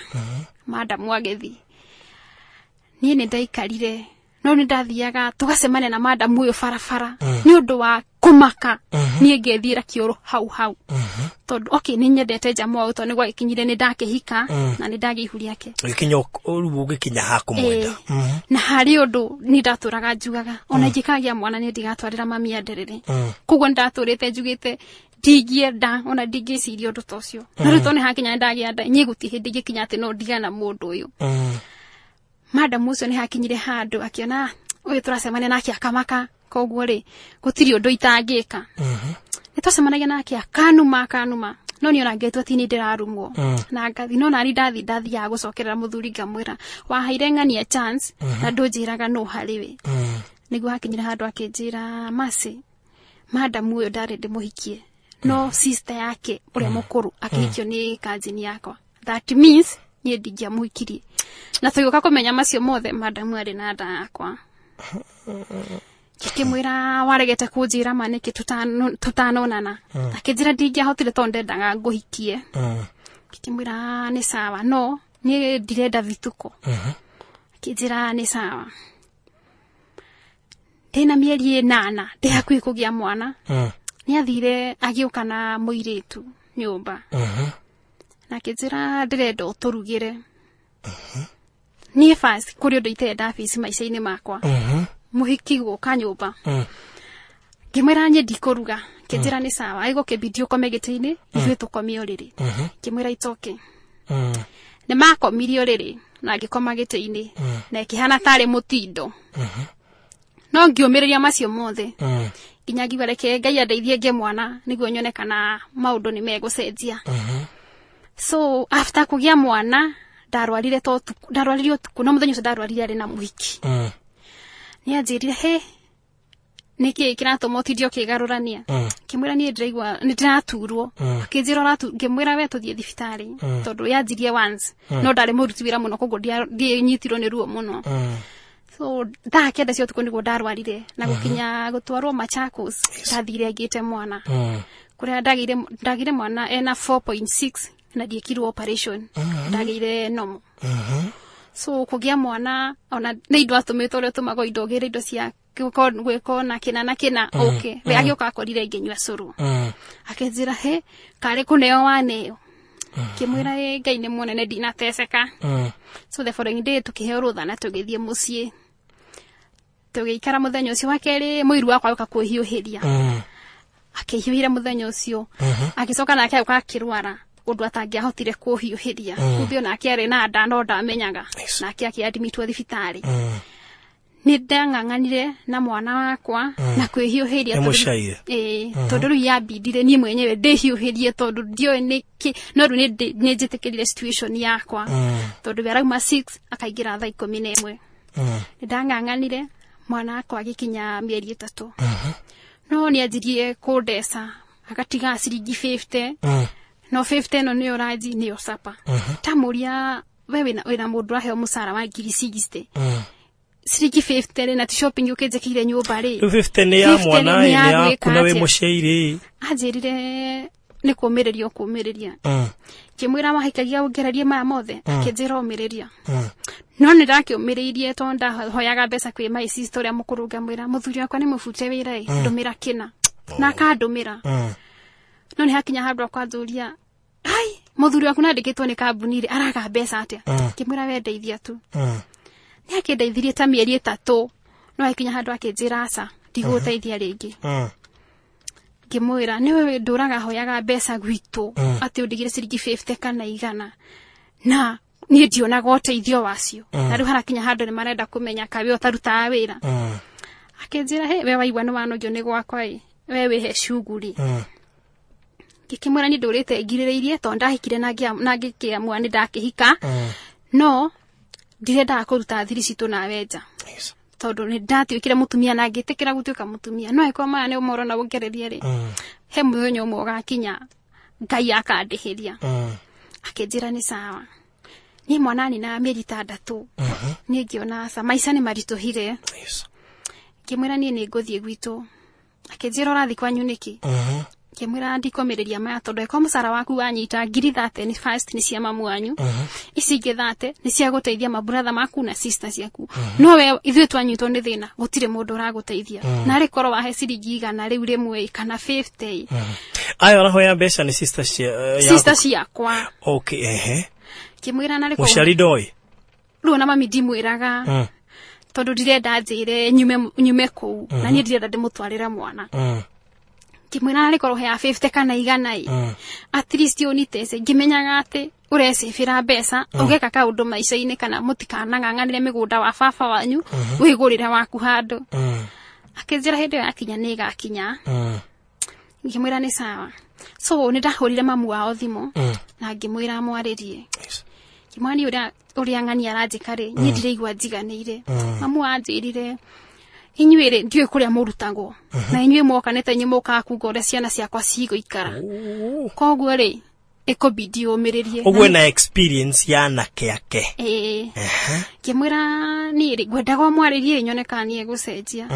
S2: Madamu agĩthiĩ. Niĩ nĩ ndaikarire, no nĩ ndathiaga tũgacemania na madamu ũyũ barabara nĩ ũndũ wa kũmaka. Niĩ ngethiĩra kĩoro hau hau, tondũ okay, nĩ nyendete jamaa ũyũ, tondũ nĩ gwagĩkinyire nĩ ndakĩhika na nĩ ndagĩa ihu rĩake.
S3: Ũgĩkinya rĩu ũgĩkinya ha kũmwenda.
S2: Na harĩ ũndũ niĩ ndatũraga njugaga, ona ingĩkagĩa mwana niĩ ndigatwarĩra mami anderere. Koguo nĩ ndatũrĩte njugĩte ndingĩenda, ona ndingĩciria ũndũ ta ũcio. No rĩu tondũ nĩ hakinya nĩ ndagĩa nda, niĩ gũtirĩ hĩndĩ ingĩkinya atĩ no ndigana mũndũ ũyũ. Madamu ũcio nĩ hakinyire handũ akĩona ũyũ tũracemania nake akamaka, koguo rĩ, gũtirĩ ũndũ itangĩka. Nĩ twacemanagia nake akanuma akanuma, no niĩ ona ngetua ti nĩ ndĩrarumwo na ngathi, no nani ndathi ndathiaga gũcokerera mũthuri ngamwĩra waheire ng'ania chance na ndũnjĩraga no harĩ we. Nĩguo hakinyire handũ akĩnjĩra masi madamu ũyũ ndarĩ ndĩmũhikie, no sister yake ũrĩa mũkũrũ akĩhikio nĩ cousin yakwa. That means niĩ ndingĩamũhikirie. Na tũgĩũka kũmenya macio mothe, madamu arĩ na nda yakwa. Ngĩkĩmwĩra waregete kũnjĩra ma nĩkĩ tũtanonana? Akĩnjĩra ndingĩahotire tondũ ndendaga ngũhikie. Ngĩkĩmwĩra nĩ sawa, no niĩ ndirenda vituko. Akĩnjĩra nĩ sawa. Ndĩna mĩeri 8 ndĩ hakuhĩ kũgĩa mwana, nĩ athire agĩũka na mũirĩtu nyũmba na akĩnjĩra ndĩrenda ũtũrugĩre. Niĩ first kũrĩ ũndũ itarĩ ndabici maica-inĩ makwa, mũhiki gũka nyũmba. Ngĩmwĩra niĩ ndikũruga. Kĩnjĩra nĩ sawa, agĩgũkĩbidi ũkome gĩtĩ-inĩ, ithuĩ tũkome ũrĩrĩ. Ngĩmwĩra it's okay. Nĩ makomirie ũrĩrĩ na ngĩkoma gĩtĩ-inĩ na ĩkĩhana tarĩ mũtindo, no ngĩũmĩrĩria macio mothe nginya ngiuga reke Ngai andeithie ngĩe mwana nĩguo nyone kana maũndũ nĩ megũcenjia. So after kũgĩa mwana ndarwarire to ũtukũ, ndarwarire ũtukũ, no mũthenya ũcio ndarwarire arĩ na mũhiki. Nĩ anjĩrire he nĩkĩ kĩratũma ũtinde ũkĩgarũrania? Ngĩmwĩra niĩ ndĩraigua nĩ ndĩraturwo. Akĩnjĩra ũratu, ngĩmwĩra we tũthiĩ thibitarĩ, tondũ yanjirie once no ndarĩ mũruti wĩra mũno, koguo ndianyitirwo nĩ ruo mũno. So thaa 9 cia ũtukũ nĩguo ndarwarire na gũkinya gũtwarwo Machakos ndathire ngĩte mwana, kũrĩa ndagĩire mwana ena 4.6 na ndiĩkirwo operation, ndagĩire normal. So kũgĩa mwana ona nĩ indo atũmĩtwo, ũrĩa ũtũmagwo indo ũgĩre indo cia gwĩko na kĩna na kĩna ũke, we agĩũka akorire ngĩnyua cũrũ. Akĩnjĩra he karĩ kũneo waneo? Ngĩmwĩra ĩ Ngai nĩ mũnene, ndinateceka. So the following day tũkĩheo rũtha na tũgĩthiĩ mũciĩ tũgĩikara. Mũthenya ũcio wa kerĩ mũiru wakwa agĩũka kwĩhiũhĩria. Akĩhiũhĩra mũthenya ũcio, agĩcoka nake agĩũka akĩrwara ũndũ atangĩahotire kũhiũhĩria. Kumbe onake arĩ na nda no ndamenyaga. Nake akĩadmitwo thibitarĩ. Nĩ ndang'ang'anire na mwana wakwa na kwĩhiũhĩria.
S3: Nĩ mũcaire.
S2: Ĩĩ, tondũ rĩu yambindire niĩ mwenyewe ndĩhiũhĩrie, tondũ ndioĩ nĩkĩ, no rĩu nĩ njĩtĩkĩrire situation yakwa, tondũ we arauma 6 akaingĩra thaa 11. Nĩ ndang'ang'anire mwana wakwa agĩkinya mĩeri 3, no nĩ anjirie kũndeca agatiga ciringi 50. No 50 ĩno nĩyo ranji, nĩyo sapa. Tamũria we wĩna mũndũ ũraheo mũcara wa ngiri 60, ciringi 50 rĩ, na ti shopping ũkĩnjĩkĩire nyũmba rĩ.
S3: Rĩu 50 nĩ ya
S2: 50
S3: mwana
S2: nĩ
S3: ĩ
S2: ya
S3: nĩ yaku
S2: gwĩka
S3: na wĩ
S2: atĩa?
S3: mũciĩ.
S2: Anjĩrire nĩ kũmĩrĩria ũkũmĩrĩria. Ngĩmwĩra wahikagia ũngererie maya mothe? Akĩnjĩra ũmĩrĩria. No nĩ ndakĩũmĩrĩirie tondũ ndahoyaga mbeca kwĩ my sister ũrĩa mũkũrũ, ngamwĩra mũthuri wakwa nĩ mũbute wĩra ĩ, ndũmĩra kĩna, na akandũmĩra. No nĩ hakinya handũ akwanjũria ai mũthuri waku nandĩkĩtwo nĩ kambuni rĩ, araga mbeca atĩa? Ngĩmwĩra we ndeithia tu. Nĩ akĩndeithirie ta mĩeri 3, no akinya handũ akĩnjĩra aca, ndigũgũteithia rĩngĩ. Ngĩmwĩra nĩwe ndũraga hoyaga mbeca gwitũ atĩ ũndigĩre ciringi 50 kana 100, na niĩ ndionaga ũteithio wacio, na rĩu harakinya handũ nĩ marenda kũmenya kaĩ we ũtarutaga wĩra. Akĩnjĩra he we waigua nĩ wanogio nĩ gwakwa ĩ, we wĩhe cuguri. Ngĩkĩmwĩra niĩ ndũrĩte ngirĩrĩirie tondũ ndahikire na ngĩkĩamua nĩ ndakĩhika, no ndirendaga kũruta thiri citũ nawe nja, tondũ nĩ ndatuĩkire mũtumia na ngĩtĩkĩra gũtuĩka mũtumia, no angĩkorwo maya nĩ ũmorona ũngererie rĩ, he mũthenya ũmwe ũgakinya Ngai akandĩhĩria. Akĩnjĩra nĩ sawa. Niĩ mwana nina mĩeri 6 niĩ ngĩona aca, maica nĩ maritũhire. Ngĩmwĩra niĩ nĩ ngũthiĩ gwitũ. Akĩnjĩra ũrathiĩ kwanyu nĩkĩ? Ngĩmwĩra ndikomĩrĩria maya tondũ eko mũcara waku wanyita ngiri 30 nĩ first nĩ cia mamu wanyu, ici ingĩ 30 nĩ cia gũteithia maburatha maku na sister ciaku, no we ithuĩ twanyitwo nĩ thĩna gũtirĩ mũndũ ũragũteithia, narĩ korwo wahe ciringi 100 rĩu rĩmwe kana 50.
S3: Aya ũrahoya mbeca nĩ sister cia
S2: sister ciakwa.
S3: Okay, ehe.
S2: Ngĩmwĩra narĩ korwo
S3: Mũciari ndoĩ?
S2: Rĩu ona mami ndimwĩraga tondũ ndirenda njĩre nyume kũu na niĩ ndirenda ndĩmũtwarĩre mwana. Ngĩmwĩra narĩ korwo heaga 50 kana 100 ĩ, at least ũnitece ngĩmenyaga atĩ ũrecĩbĩra mbeca ũgeka kaũndũ maica-inĩ, kana mũtikanang'ang'anĩre mĩgũnda wa baba wanyu, wĩgũrĩre waku handũ. Akĩnjĩra hĩndĩ ĩyo yakinya nĩ ĩgakinya. Ngĩmwĩra nĩ sawa. So nĩ ndahũrire mamu wao thimũ na ngĩmwĩra amwarĩrie. Ngĩmwĩra niĩ ũrĩa ng'ania aranjĩka rĩ, niĩ ndiraigua njiganĩire. Mamu anjĩrire, inyuĩ rĩ, ndiũĩ kũrĩa mũrutagwo na inyuĩ mwoka nĩ ta inyuĩ mũkaga kuga ũrĩa ciana ciakwa cigũikara, koguo rĩ, ĩkũbidi ũmĩrĩrie.
S3: Ũguo na experience ya anake ake.
S2: Ĩĩ. Ngĩmwĩra niĩ rĩ, ngwendaga ũmwarĩrie nyone kana nĩ egũcenjia,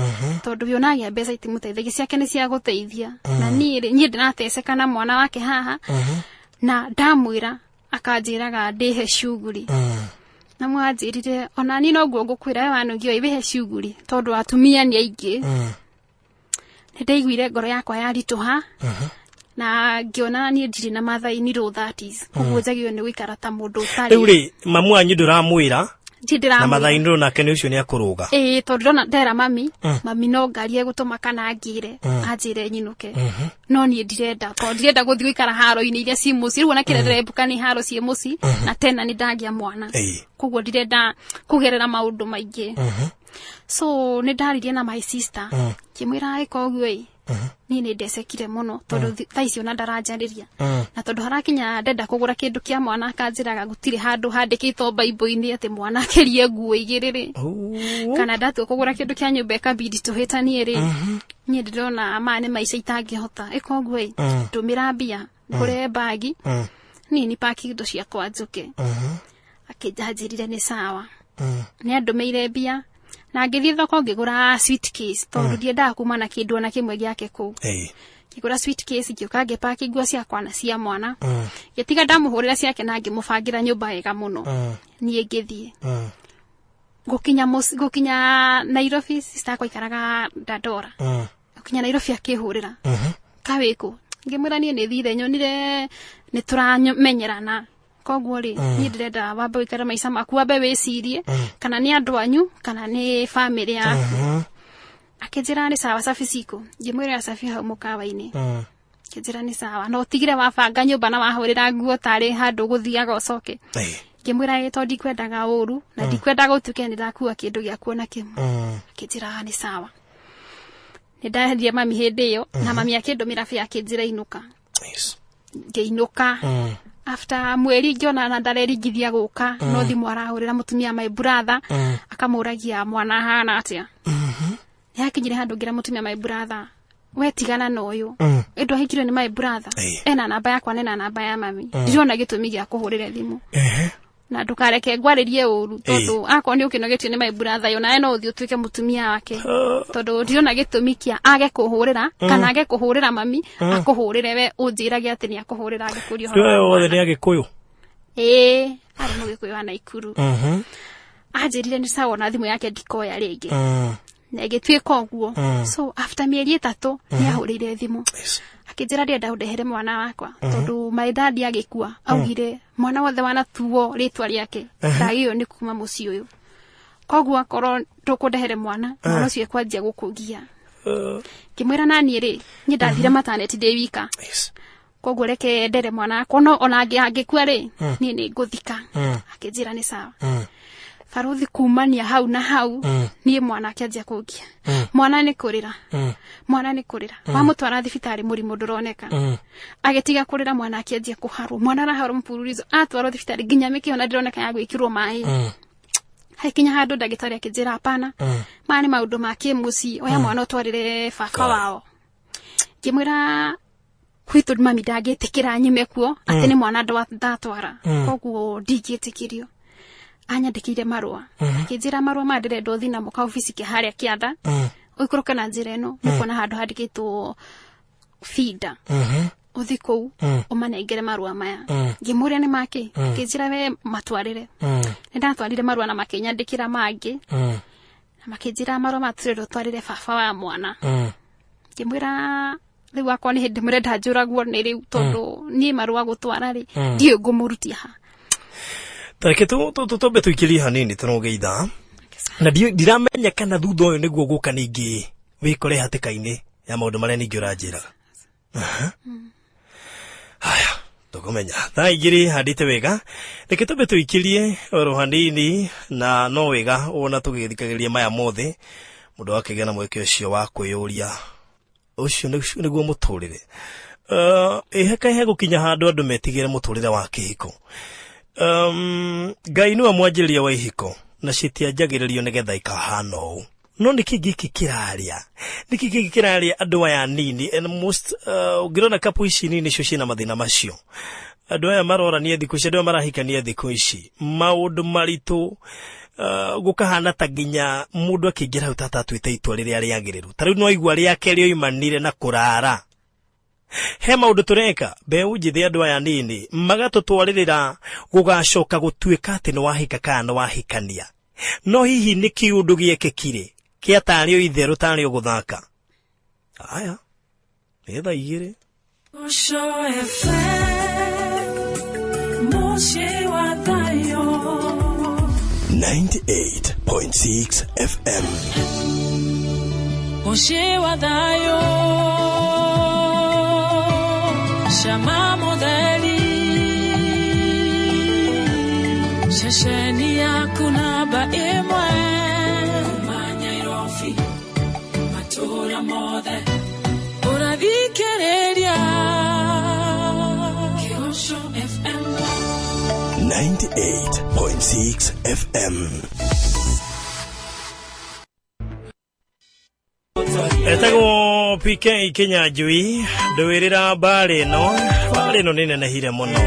S2: tondũ we onagĩa mbeca itimũteithagia, ciake nĩ cia gũteithia, na niĩ rĩ, niĩ ndĩrateceka na mwana wake haha, na ndamwĩra akanjĩraga ndĩhe cuguri. Na mwanjĩrire ona niĩ noguo ngũkwĩra we wanũgio wĩhe cuguri tondũ atumia nĩ aingĩ. Nĩ ndaiguire ngoro yakwa yaritũha na ngĩona niĩ ndirĩ na mathaini low 30s, koguo njagĩrĩirwo nĩ gũikara ta mũndũ ũtarĩ.
S3: Rĩu rĩ, mamu wanyu ndũramwĩra?
S2: Ndirĩ
S3: Na
S2: ndĩramwĩra.
S3: mathainĩ nake nĩ ũcio nĩ akũrũga.
S2: Ĩĩ, tondũ ndona ndera mami, mami no ngari egũtũma kana angĩre anjĩre nyinũke, no niĩ ndirenda tondũ ndirenda gũthiĩ gũikara haro-inĩ iria ci mũciĩ. Rĩu ona kĩrĩa ndĩrembuka nĩ haro ciĩ mũciĩ, na tena nĩ ndagĩa mwana. Koguo ndirenda kũgerera maũndũ maingĩ. So nĩ ndaririe na my sister, ngĩmwĩra ĩka ũguo ĩ, niĩ nĩ ndecekire mũno tondũ thaa ici ona ndaranjarĩria, na tondũ harakinya ndenda kũgũra kĩndũ kĩa mwana akanjĩraga gũtirĩ handũ handĩkĩtwo Bible-inĩ atĩ mwana akĩrie nguo igĩrĩ rĩ, kana ndatua kũgũra kĩndũ kĩa nyũmba ĩkabidi tũhĩtanie rĩ, niĩ ndĩrona maya nĩ maica itangĩhota. Ĩka ũguo ĩ, ndũmĩra mbia ngũre bagi niĩ ni paki indo ciakwa njũke. Akĩnjanjĩrire nĩ sawa. Nĩ andũmĩire mbia na ngĩthiĩ thoko ngĩgũra suitcase tondũ ndiendaga kuma na kĩndũ ona kĩmwe gĩake kũu. Ngĩgũra suitcase, ngĩũka ngĩpaki nguo ciakwa na cia mwana, ngĩtiga ndamũhũrĩra ciake na ngĩmũbangĩra nyũmba wega mũno. Niĩ ngĩthiĩ gũkinya Nairobi, sister akwa aikaraga Dandora. Gũkinya Nairobi akĩhũrĩra, kawĩkũ? Ngĩmwĩra niĩ nĩ thire nyonire nĩ tũramenyerana, koguo rĩ, niĩ ndĩrenda wambe ũikare maica maku, wambe wĩcirie kana nĩ andũ anyu kana nĩ bamĩrĩ yaku. Akĩnjĩra nĩ sawa, cabi ciku? Ngĩmwĩra cabi hau mũkawa-inĩ. Akĩnjĩra nĩ sawa, no ũtigire wabanga nyũmba na wahũrĩra nguo tarĩ handũ ũgũthiaga ũcoke. Ngĩmwĩra ĩ, tondũ ndikwendaga ũru na ndikwendaga ũtuĩke nĩ ndakua kĩndũ gĩaku ona kĩmwe. Akĩnjĩra nĩ sawa. Nĩ ndaherie mami hĩndĩ ĩyo na mami akĩndũmĩra bĩa, akĩnjĩra inũka. Ngĩinũka. After mweri ngĩona na ndareringithia gũka, no thimũ arahũrĩra mũtumia my brother, akamũragia mwana ahana atĩa. Nĩ hakinyire handũ ngĩra mũtumia my brother, we tigana na ũyũ ĩndũ ahikirwo nĩ my brother. Ena namba yakwa na ena namba ya mami, ndirona gĩtũmi gĩa kũhũrĩre thimũ na ndũkareke ngwarĩrie ũru, tondũ akorwo nĩ ũkĩnogetio nĩ my brother yo, nawe no ũthiĩ ũtuĩke mũtumia wake, tondũ ndirona gĩtũmi kĩa age kũhũrĩra kana age kũhũrĩra mami, akũhũrĩre we ũnjĩrage atĩ nĩ akũhũrĩra angĩkũria ũhoro
S3: Rĩu
S2: wa
S3: aya othe
S2: mwana.
S3: nĩ Agĩkũyũ?
S2: Ĩĩ, arĩ mũgĩkũyũ wa Naikuru. Anjĩrire nĩ sawa, na thimũ yake ndikoya rĩngĩ, na ĩgĩtuĩka ũguo. So after mĩeri 3 nĩ ahũrĩire thimũ, akĩnjĩra ndĩrenda ũndehere mwana wakwa, tondũ my dad agĩkua augire mwana wothe wanatuo rĩtwa rĩake ndagĩrĩirwo nĩ kuma mũciĩ ũyũ, koguo akorwo ndũkũndehere mwana, mwana ũcio ekwanjia gũkũgia. Ngĩmwĩra naniĩ rĩ, niĩ ndathire maternity ndĩ wika, koguo reke ndere mwana wakwa, no ona angĩkua rĩ, niĩ nĩ ngũthika. Akĩnjĩra nĩ sawa. Baruthi kumania hau na hau niĩ mwana akĩanjia kũngia, mwana nĩ kũrĩra, mwana nĩ kũrĩra. Wamũtwara thibitarĩ mũrimũ ndũroneka. Agĩtiga kũrĩra, mwana akĩanjia kũharwo, mwana araharwo mpururizo, atwarwo thibitarĩ nginya mĩkĩho na ndĩroneka ya gwĩkĩrwo maĩ. Hakinya handũ ndagĩtarĩ akĩnjĩra hapana, maya nĩ maũndũ ma kĩmũciĩ, oya mwana ũtwarĩre baba wao. Ngĩmwĩra gwitũ mami ndangĩtĩkĩra nyume kuo atĩ nĩ mwana ndatwara, koguo ndingĩtĩkĩrio. Anyandĩkĩire marũa, akĩnjĩra marũa maya ndĩrenda ũthiĩ namo kaobici ke harĩa kĩanda, ũikũrũke na njĩra ĩno nĩ kuona handũ handĩkĩtwo Finda, uthi kũu ũmanengere marũa maya. Ngĩmũria nĩ makĩ, akĩnjĩra we matwarĩre. Nĩ ndatwarire marũa na makĩnyandĩkĩra mangĩ na makĩnjĩra marũa maya tũrenda ũtwarĩre baba wa mwana. Ngĩmwĩra rĩu akwa nĩ hĩndĩ mũrenda njũragwo nĩ rĩu, tondũ niĩ marũa gũtwara rĩ, ndiũĩ ngũmũrutia ha.
S3: Tareke tũmbe tũikĩrie hanini tũrũge ithaa na ndiramenya kana thutha ũyũ nĩguo gũka ningĩ wĩkore hatĩka-inĩ ya maũndũ marĩa ningĩ ũranjĩraga. Aha. Haya, tũkũmenya thaa 2 handĩte wega. Reke tũmbe tũikĩrie oro hanini, na no wega wona tũgĩthikagĩrĩria maya mothe, mũndũ akĩgĩa na mweke ũcio wa kwĩyũria ũcio nĩguo mũtũrĩre. Ĩheka gũkinya handũ andũ metigĩre mũtũrĩre wa kĩhiko. Ngai nĩwe mwanjĩrĩria wa ihiko na citianjagĩrĩrio nĩgetha ikahana ũũ. No nĩkĩ gĩkĩ kĩrarĩa, nĩkĩ gĩkĩ kĩrarĩa andũ aya nini? And most ũngĩrona kapu ici nini nĩcio ciĩna mathĩna macio. Andũ aya marorania thikũ ici, andũ aya marahikania thikũ ici, maũndũ maritũ, gũkahana ta nginya mũndũ akĩingĩra hau tata atuĩte itua rĩrĩa rĩagĩrĩru. Ta rĩu no igua rĩake rĩoimanire na kũrara. He maũndũ tũreka mbeũ njĩthĩ, andũ aya nini magatũtwarĩrĩra gũgacoka gũtuĩka atĩ nĩ wahika kana nĩ wahikania. No hihi nĩ kĩũndũ gĩekĩkire kĩa tarĩ o itherũ, tarĩ o gũthaka? Aya nĩ thaa 2.
S1: Gosho FM, mũciĩ wa thayũ.
S4: 98.6 FM.
S1: Mũciĩ wa thayũ, cama mũtheri, ceceni yaku namba 1 kuma Nairobi, matũũra mothe ũrathikĩrĩria Kĩgoco FM.
S4: 98.6 FM.
S3: Etagwo PK Kinyanjui. Ndwĩrĩra mbarĩ ĩno, mbarĩ ĩno nĩ nenehire mũno,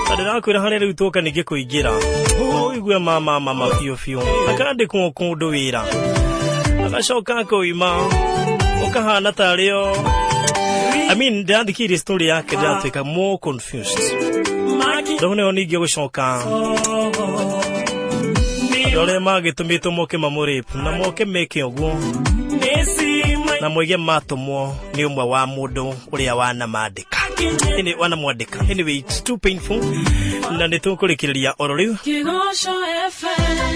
S3: na ndĩrakwĩra harĩa rĩu tũka ningĩ kũingĩra ũigue mama mama biũ biũ. Akandĩkwo kũndũ wĩra, agacoka akoima, ũkahana tarĩo. I mean, ndĩrathikĩrĩria story yake, ndĩratuĩka more confused. Rĩu nĩho ningĩ gũcoka andũ arĩa magĩtũmĩtwo moke mamũrape na moke meke ũguo na moige matũmwo nĩ ũmwe wa mũndũ ũrĩa wanamandĩka. Wanamwandĩka. Anyway, it's too painful na nĩ tũkũrĩkĩrĩria oro rĩu.
S1: Kĩgoco FM,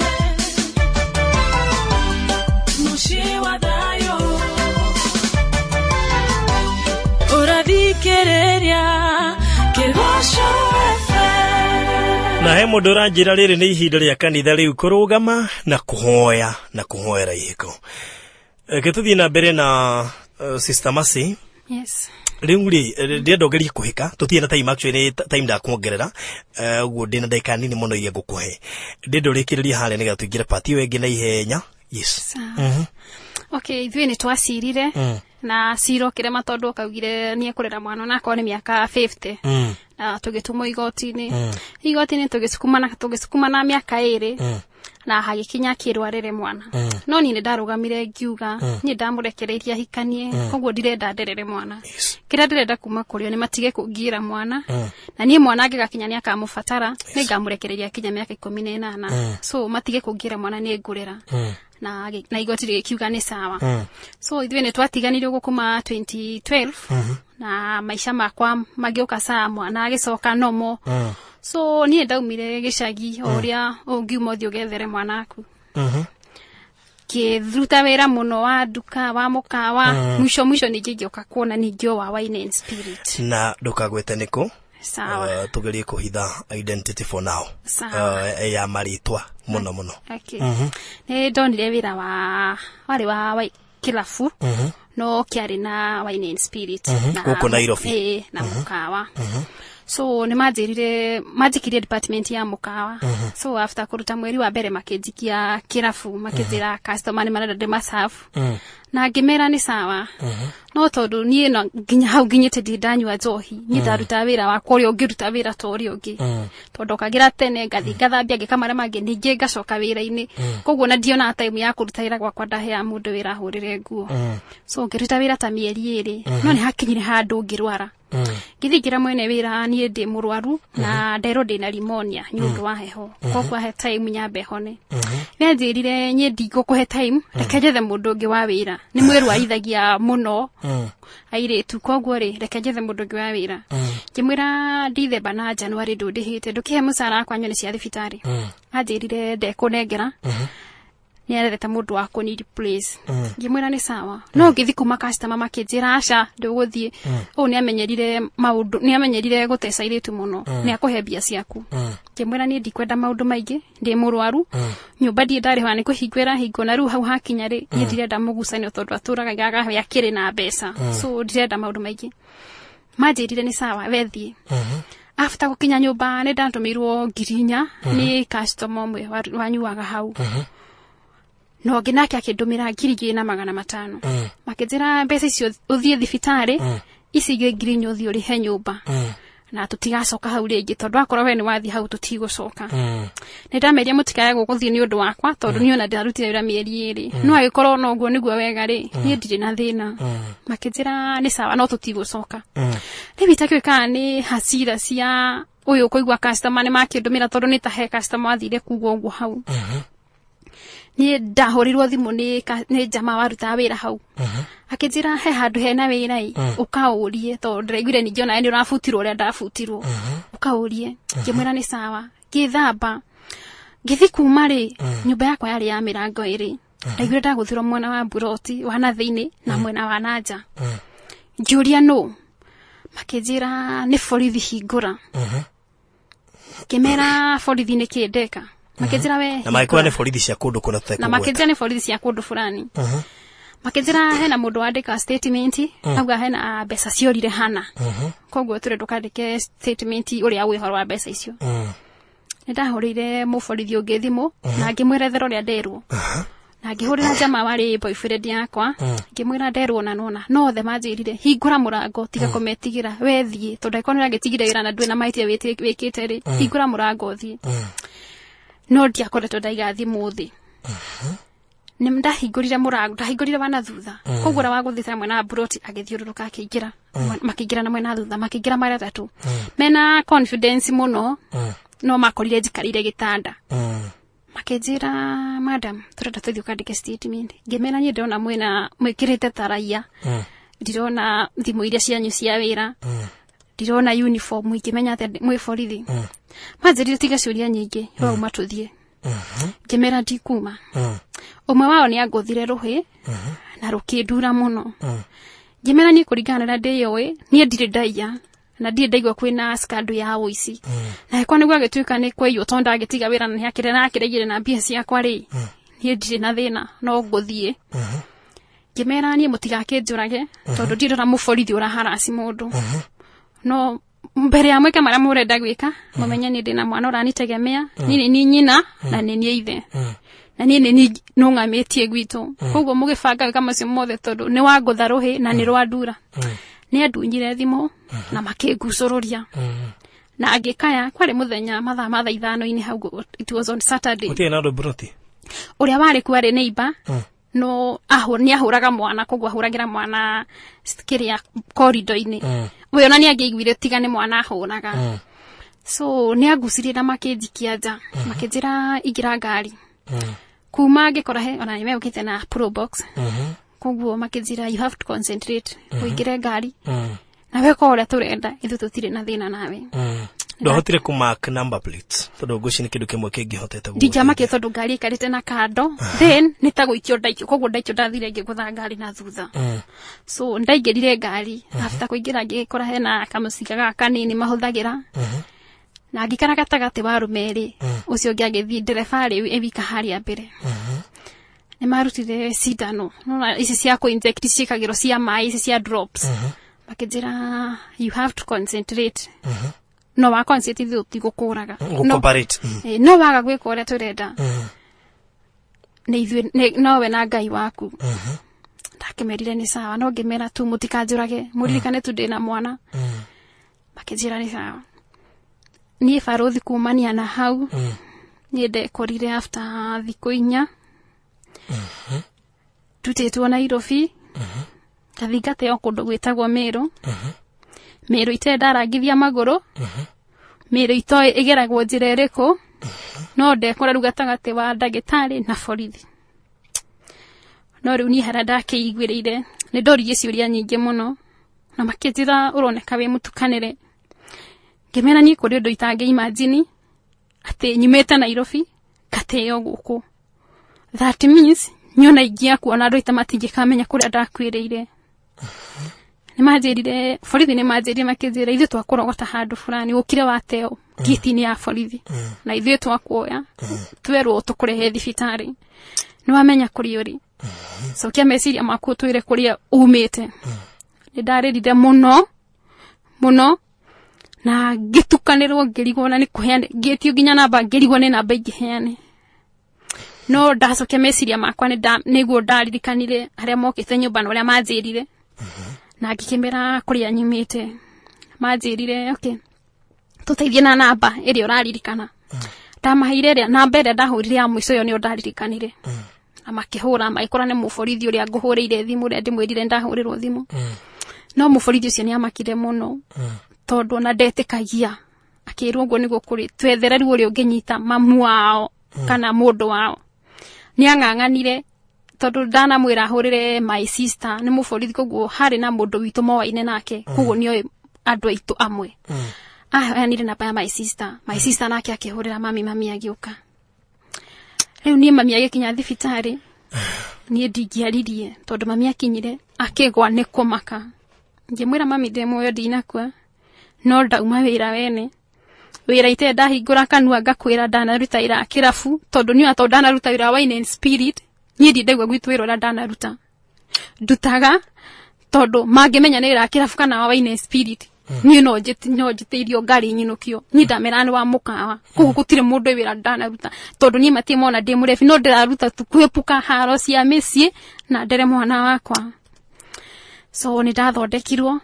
S1: mũciĩ wa thayũ, ũrathikĩrĩria Kĩgoco FM.
S3: Na he mũndũ ũranjĩra rĩrĩ nĩ ihinda rĩa kanitha rĩu kũrũgama na kũhoya na kũhoera ihiko. Reke tũthiĩ na mbere na Sister Mercy.
S2: Yes.
S3: Rĩu rĩ, ndĩrenda ũgerie kũhĩka, tũtirĩ na time, actually nĩ time ndakuongerera, ũguo ndĩna ndagĩka nini mũno iria ngũkũhe. Ndĩrenda ũrĩkĩrĩrie harĩa nĩgetha tũingĩre part ĩyo ĩngĩ na ihenya. Yes.
S2: Sawa. Okay, ithuĩ nĩ twacirire na cira ũkĩrema tondũ akaugire nĩ ekũrera mwana onakorwo nĩ mĩaka 50. Na tũgĩtũmwo igoti-inĩ. Igoti-inĩ tũgĩsukumana mĩaka 2 na hagĩkinya akĩrwo arere mwana. No niĩ nĩ ndarũgamire ngiuga niĩ ndamũrekereirie ahikanie, koguo ndirenda nderere mwana. Kĩrĩa ndĩrenda kuma kũrĩ o nĩ matige kũngiĩra mwana, na niĩ mwana angĩgakinya nĩ akamũbatara, nĩ ngamũrekereria akinya mĩaka 18. So matige kũngiĩra mwana, nĩ ngũrera. Na igoti rĩgĩkiuga nĩ sawa. So ithuĩ nĩ twatiganire ũguo kuma 2012 na maica makwa magĩũka saa, mwana agĩcoka nomo. So niĩ ndaumire gĩcagi o ũrĩa ũngiuma ũthiĩ ũgethere mwana waku, ngĩruta wĩra mũno wa nduka, wa mũkawa, mwisho mwisho ningĩ ngĩũka kuona ningĩ o wa wine and spirit.
S3: Na ndũkagwete nĩkũ.
S2: Sawa.
S3: Tũgerie kũhitha identity for now.
S2: Sawa.
S3: Ya marĩtwa mũno mũno.
S2: Okay. Nĩ ndonire wĩra wa warĩ wa kĩrabu no kĩarĩ na wine and spirit na
S3: Gũkũ Nairobi.
S2: Ĩĩ, na mũkawa. So nĩ manjĩrire manjikirie department ya mũkawa. So after kũruta mweri wa mbere, makĩnjikia kĩrabu, makĩnjĩra customer nĩ marenda ndĩmaserve, na ngĩmera nĩ sawa. No No tondũ niĩ no nginya hau nginyĩte ndirĩ ndanyua njohi, niĩ ndarutaga wĩra wakwa ũrĩa ũngĩruta wĩra ta ũrĩa ũngĩ, tondũ ndokagĩra tene, ngathiĩ ngathambia, ngĩka marĩa mangĩ, ningĩ ngacoka wĩra-inĩ. Koguo na ndionaga time ya kũruta wĩra gwakwa, ndaheaga mũndũ wĩra ahũrĩre nguo. So ngĩruta wĩra ta mĩeri 2, no nĩ hakinyire handũ ngĩrwara. Ngĩthiĩ ngĩra mwene wĩra niĩ ndĩ mũrwaru na nderwo ndĩna pneumonia nĩ ũndũ wa heho, koguo ahe time nyambe hone. Nĩanjĩrire, "Niĩ ndigũkũhe time, reke njethe mũndũ ũngĩ wa wĩra, nĩ mwĩrwarithagia mũno airĩtu, koguo rĩ, reke njethe mũndũ ũngĩ wa wĩra." Ngĩmwĩra Ndithemba na January ndũndĩhĩte, ndũkĩhe mũcara wakwa nyone cia thibitarĩ. Anjĩrire ndekũnengera, nĩ arethete mũndũ wa kũni replace. Ngĩmwĩra nĩ sawa, no ngĩthi kuma customer makĩnjĩra aca, ndũgũthiĩ ũũ, nĩ amenyerire maũndũ, nĩ amenyerire gũteca airĩtu mũno, nĩ akũhe mbia ciaku. Ngĩmwĩra niĩ ndikwenda maũndũ maingĩ, ndĩ mũrwaru, nyũmba ndirĩ ndarĩha, nĩ kũhingwo ĩrahingwo, na rĩu hau hakinya rĩ, niĩ ndirenda mũgucanio tondũ atũraga gagahe akĩrĩ na mbeca, so ndirenda maũndũ maingĩ. Manjĩrire nĩ sawa, wethiĩ. After gũkinya nyũmba nĩ ndatũmĩirwo 4,000 nĩ customer ũmwe wanyuaga hau, na ũngĩ nake akĩndũmĩra 2,500, makĩnjĩra mbeca icio ũthiĩ thibitarĩ, ici ingĩ 4,000 ũthiĩ ũrĩhe nyũmba na tũtigacoka hau rĩngĩ, tondũ akorwo we nĩ wathiĩ hau tũtigũcoka. Nĩ ndameria mũtikae gũgũthiĩ nĩ ũndũ wakwa, tondũ niĩ ona ndarutire wĩra mĩeri 2, no agĩkorwo no ũguo nĩguo wega rĩ, niĩ ndirĩ na thĩna. Makĩnjĩra nĩ sawa, no tũtigũcoka. Rĩu itakĩũĩ kana nĩ hasira cia ũyũ kũigua customer nĩ makĩndũmĩra, tondũ nĩ ta he customer wathire kuga ũguo hau. Niĩ ndahũrirwo thimũ nĩ jama warutaga wĩra hau, akĩnjĩra he handũ hena wĩra ĩ, ũkaũrie, tondũ ndĩraiguire ningĩ onawe nĩ ũrabutirwo ũrĩa ndabutirwo, ũkaũrie. Ngĩmwĩra nĩ sawa. Ngĩthamba, ngĩthi kuma rĩ, nyũmba yakwa yarĩ ya mĩrango ĩrĩ. Ndaiguire ndagũthirwo mwena wa mburoti wa na thĩinĩ na mwena wa na nja. Ngĩũria nũ, makĩnjĩra nĩ borithi, hingũra. Ngĩmera borithi nĩ kĩ ndeka? Makĩnjĩra we
S3: Na magĩkorwo nĩ borithi cia kũndũ kũna
S2: na
S3: tũtekũgweta.
S2: Makĩnjĩra nĩ borithi cia kũndũ fulani. Makĩnjĩra hena mũndũ wandĩka statement, auga hena mbeca ciorire hana, koguo tũrĩ ndũkandĩke statement ũrĩa wĩ ũhoro wa mbeca icio. Nĩ ndahũrĩire mũborithi ũngĩ thimũ na ngĩmwerethera ũrĩa nderwo, na ngĩhũrĩra jama warĩ boyfriend yakwa, ngĩmwĩra nderwo na nona no othe manjĩrire hingũra mũrango, tiga kũmetigĩra, we thiĩ, tondũ angĩkorwo nĩ ũragĩtigire wĩra na ndwĩ na mahĩtia wĩkĩte rĩ, hingũra mũrango ũthiĩ. No ndiakoretwo ndaiga thimũ thĩ. Nĩ ndahingũrire mũrango, ndahingũrire wa na thutha, koguo ũrĩa wagũthĩte mwena wa buroti agĩthiũrũrũka akĩingĩra. Makĩingĩra na mwena wa thutha, makĩingĩra marĩ atatũ mena confidence mũno, no makorire njikarĩire gĩtanda. Makĩnjĩra, "Madam, tũrenda tũthiĩ ũkandĩke statement." Ngĩmera niĩ ndĩrona mwĩna mwĩkĩrĩte ta raia, ndirona thimũ iria cianyu cia wĩra, ndirona uniform, ingĩmenya atĩa mwĩ borithi? Manjĩrire tiga ciũria nyingĩ, wauma tũthiĩ. Ngĩmera ndikuma. Ũmwe wao nĩ angũthire rũhĩ na rũkĩndura mũno. Ngĩmera niĩ kũringana na ũrĩa ndĩyũĩ, niĩ ndirĩ ndaiya na ndirĩ ndaigua kwĩna scandal ya ũici, na angĩkorwo nĩguo agĩtuĩka nĩ kwaiywo, tondũ ndagĩtiga wĩra na nĩakĩrĩ na akĩregire na mbia ciakwa rĩ, niĩ ndirĩ na thĩna, no ngũthiĩ. Ngĩmera niĩ mũtigakĩnjũrage, tondũ ndirĩ ndona mũborithi ũraharasi mũndũ, no mbere ya mwĩke marĩa mũrenda gwĩka, mũmenye niĩ ndĩna mwana ũranitegemea. Niĩ nĩ niĩ nyina na nĩ niĩ ithe, na niĩ nĩ niĩ nũngamĩtie gwitũ, koguo mũgĩbanga gwĩka macio mothe, tondũ nĩ wangũtha rũhĩ na nĩ rwandura. Nĩ andunyire thimũ na makĩngucũrũria na ngĩkaya. Kwarĩ mũthenya mathaa ma thaa ithano-inĩ hau, it was on Saturday.
S3: Gũtirĩ na andũ mburoti?
S2: Ũrĩa warĩ kuo arĩ neighbor, no nĩ ahũraga mwana, koguo ahũragĩra mwana kĩrĩa korido-inĩ. We ona nĩ angĩaiguire tiga nĩ mwana ahũraga. So nĩ angucirie na makĩnjikia nja, makĩnjĩra ingĩra ngari. Kuma ngĩkora he ona nĩ megũkĩte na probox, koguo makĩnjĩra, "You have to concentrate, ũingĩre ngari na weka ũrĩa tũrenda, ithuĩ tũtirĩ na thĩna nawe."
S3: Ndwahotire kũ mark number plates, tondũ ngwĩciria nĩ kĩndũ kĩmwe kĩngĩhotete
S2: Ndingĩamakire tondũ ngari ĩikarĩte na kando, then nĩ ta gũikio ndaikio, koguo ndaikio ndathire ngĩgũtha ngari na thutha. So ndaingĩrire ngari, after kũingĩra ngĩkora hena kamũcinga gaka kanini mahũthagĩra, na ngĩikara gatagatĩ wa arũme erĩ, ũcio ũngĩ agĩthiĩ, ndereba arĩ e wika harĩa mbere. Nĩ marutire cindano. Nĩwona ici cia kũ-inject ciĩkagĩrwo cia maĩ, ici cia drops. Makĩnjĩra, "You have to concentrate, no wa concentrate ithuĩ tũtigũkũraga." No,
S3: Gũ-cooperate.
S2: No waga gwĩka ũrĩa tũrenda, nĩ ithuĩ nowe na Ngai waku. Ndakĩmerire nĩ sawa, no ngĩmera tu mũtikanjũrage, mũririkane tu ndĩna mwana. Makĩnjĩra nĩ sawa. Niĩ barũthi kumania na hau, niĩ ndekorire after thikũ 4 ndutĩtwo Nairobi, ngathiĩ ngateo kũndũ gwĩtagwo Meru. Meru itarĩ ndarangithia magũrũ, Meru itoĩ ĩgeragwo njĩra ĩrĩkũ, no ndekora rĩu gatagatĩ wa ndagĩtarĩ na borithi. No rĩu niĩ harĩa ndakĩiguĩrĩire, nĩ ndoririe ciũria nyingĩ mũno, na makĩnjĩra ũroneka wĩ mũtukanĩre. Ngĩmera niĩ kũrĩ ũndũ itangĩ imagine atĩ nyumĩte Nairobi ngateo gũkũ. That means nyona ingĩakua ona andũ aitũ matingĩkamenya kũrĩa ndakuĩrĩire. Nĩmanjĩrire, borithi nĩmanjĩrire makĩnjĩra ithuĩ twakũrogota handũ fulani ũkire wateo gate-inĩ ya borithi, na ithuĩ twakuoya twerwo tũkũrehe thibitarĩ. Nĩwamenya kũrĩa ũrĩ, cokia meciria maku ũtwĩre kũrĩa umĩte. Nĩndarĩrire mũno mũno na ngĩtukanĩrwo, ngĩrigwo na nĩ kũheane, ngĩtio nginya namba, ngĩrigwo nĩ namba ingĩheane. No ndacokia meciria makwa nĩguo ndaririkanire arĩa mokĩte nyũmba na ũrĩa manjĩrire, na ngĩkĩmera kũrĩa nyumĩte. Manjĩrire okay, tũteithie na namba ĩrĩa ũraririkana. Ndamaheire ĩrĩa namba ĩrĩa ndahũrire ya mũico, ĩyo nĩyo ndaririkanire. Na makĩhũra, magĩkora nĩ mũborithi ũrĩa ngũhũrĩire thimũ, ũrĩa ndĩmwĩrire ndahũrĩrwo thimũ. No mũborithi ũcio nĩamakire mũno, tondũ ona ndetĩkagia, akĩrwo ũguo nĩguo kũrĩ, twethere rĩu ũrĩa ũngĩnyita mamu wao kana mũndũ wao. Nĩang'ang'anire tondũ ndanamwĩra ahũrĩre my sister, nĩ mũborithi, koguo harĩ na mũndũ witũ moaine nake, koguo nĩoĩ andũ aitũ amwe. Aheanire namba ya my sister, my sister nake akĩhũrĩra mami, mami agĩũka. Rĩu niĩ mami agĩkinya thibitarĩ, niĩ ndingĩaririe tondũ mami akinyire akĩgwa nĩ kũmaka. Ngĩmwĩra mami ndĩ muoyo ndinakua, no ndauma wĩra wene, wĩra itarĩ ndahingũra kanua ngakwĩra ndanaruta wĩra kĩrabu, tondũ niĩ tondũ ndanaruta wĩra wa Wine and Spirit, niĩ ndindaigua gwitũ wĩra ũrĩa ndanaruta. Ndutaga tondũ mangĩmenya nĩ wĩra wa kĩrabu kana wa Wine and Spirit, niĩ no njĩtĩirio ngari nyinũkio. Niĩ ndamera nĩ wa mũkawa, koguo gũtirĩ mũndũ wĩra ndanaruta, tondũ niĩ matirĩ mona ndĩ mũrebi, no ndĩraruta tu kwĩpuka haro cia mĩciĩ na ndere mwana wakwa. So nĩ ndathondekirwo,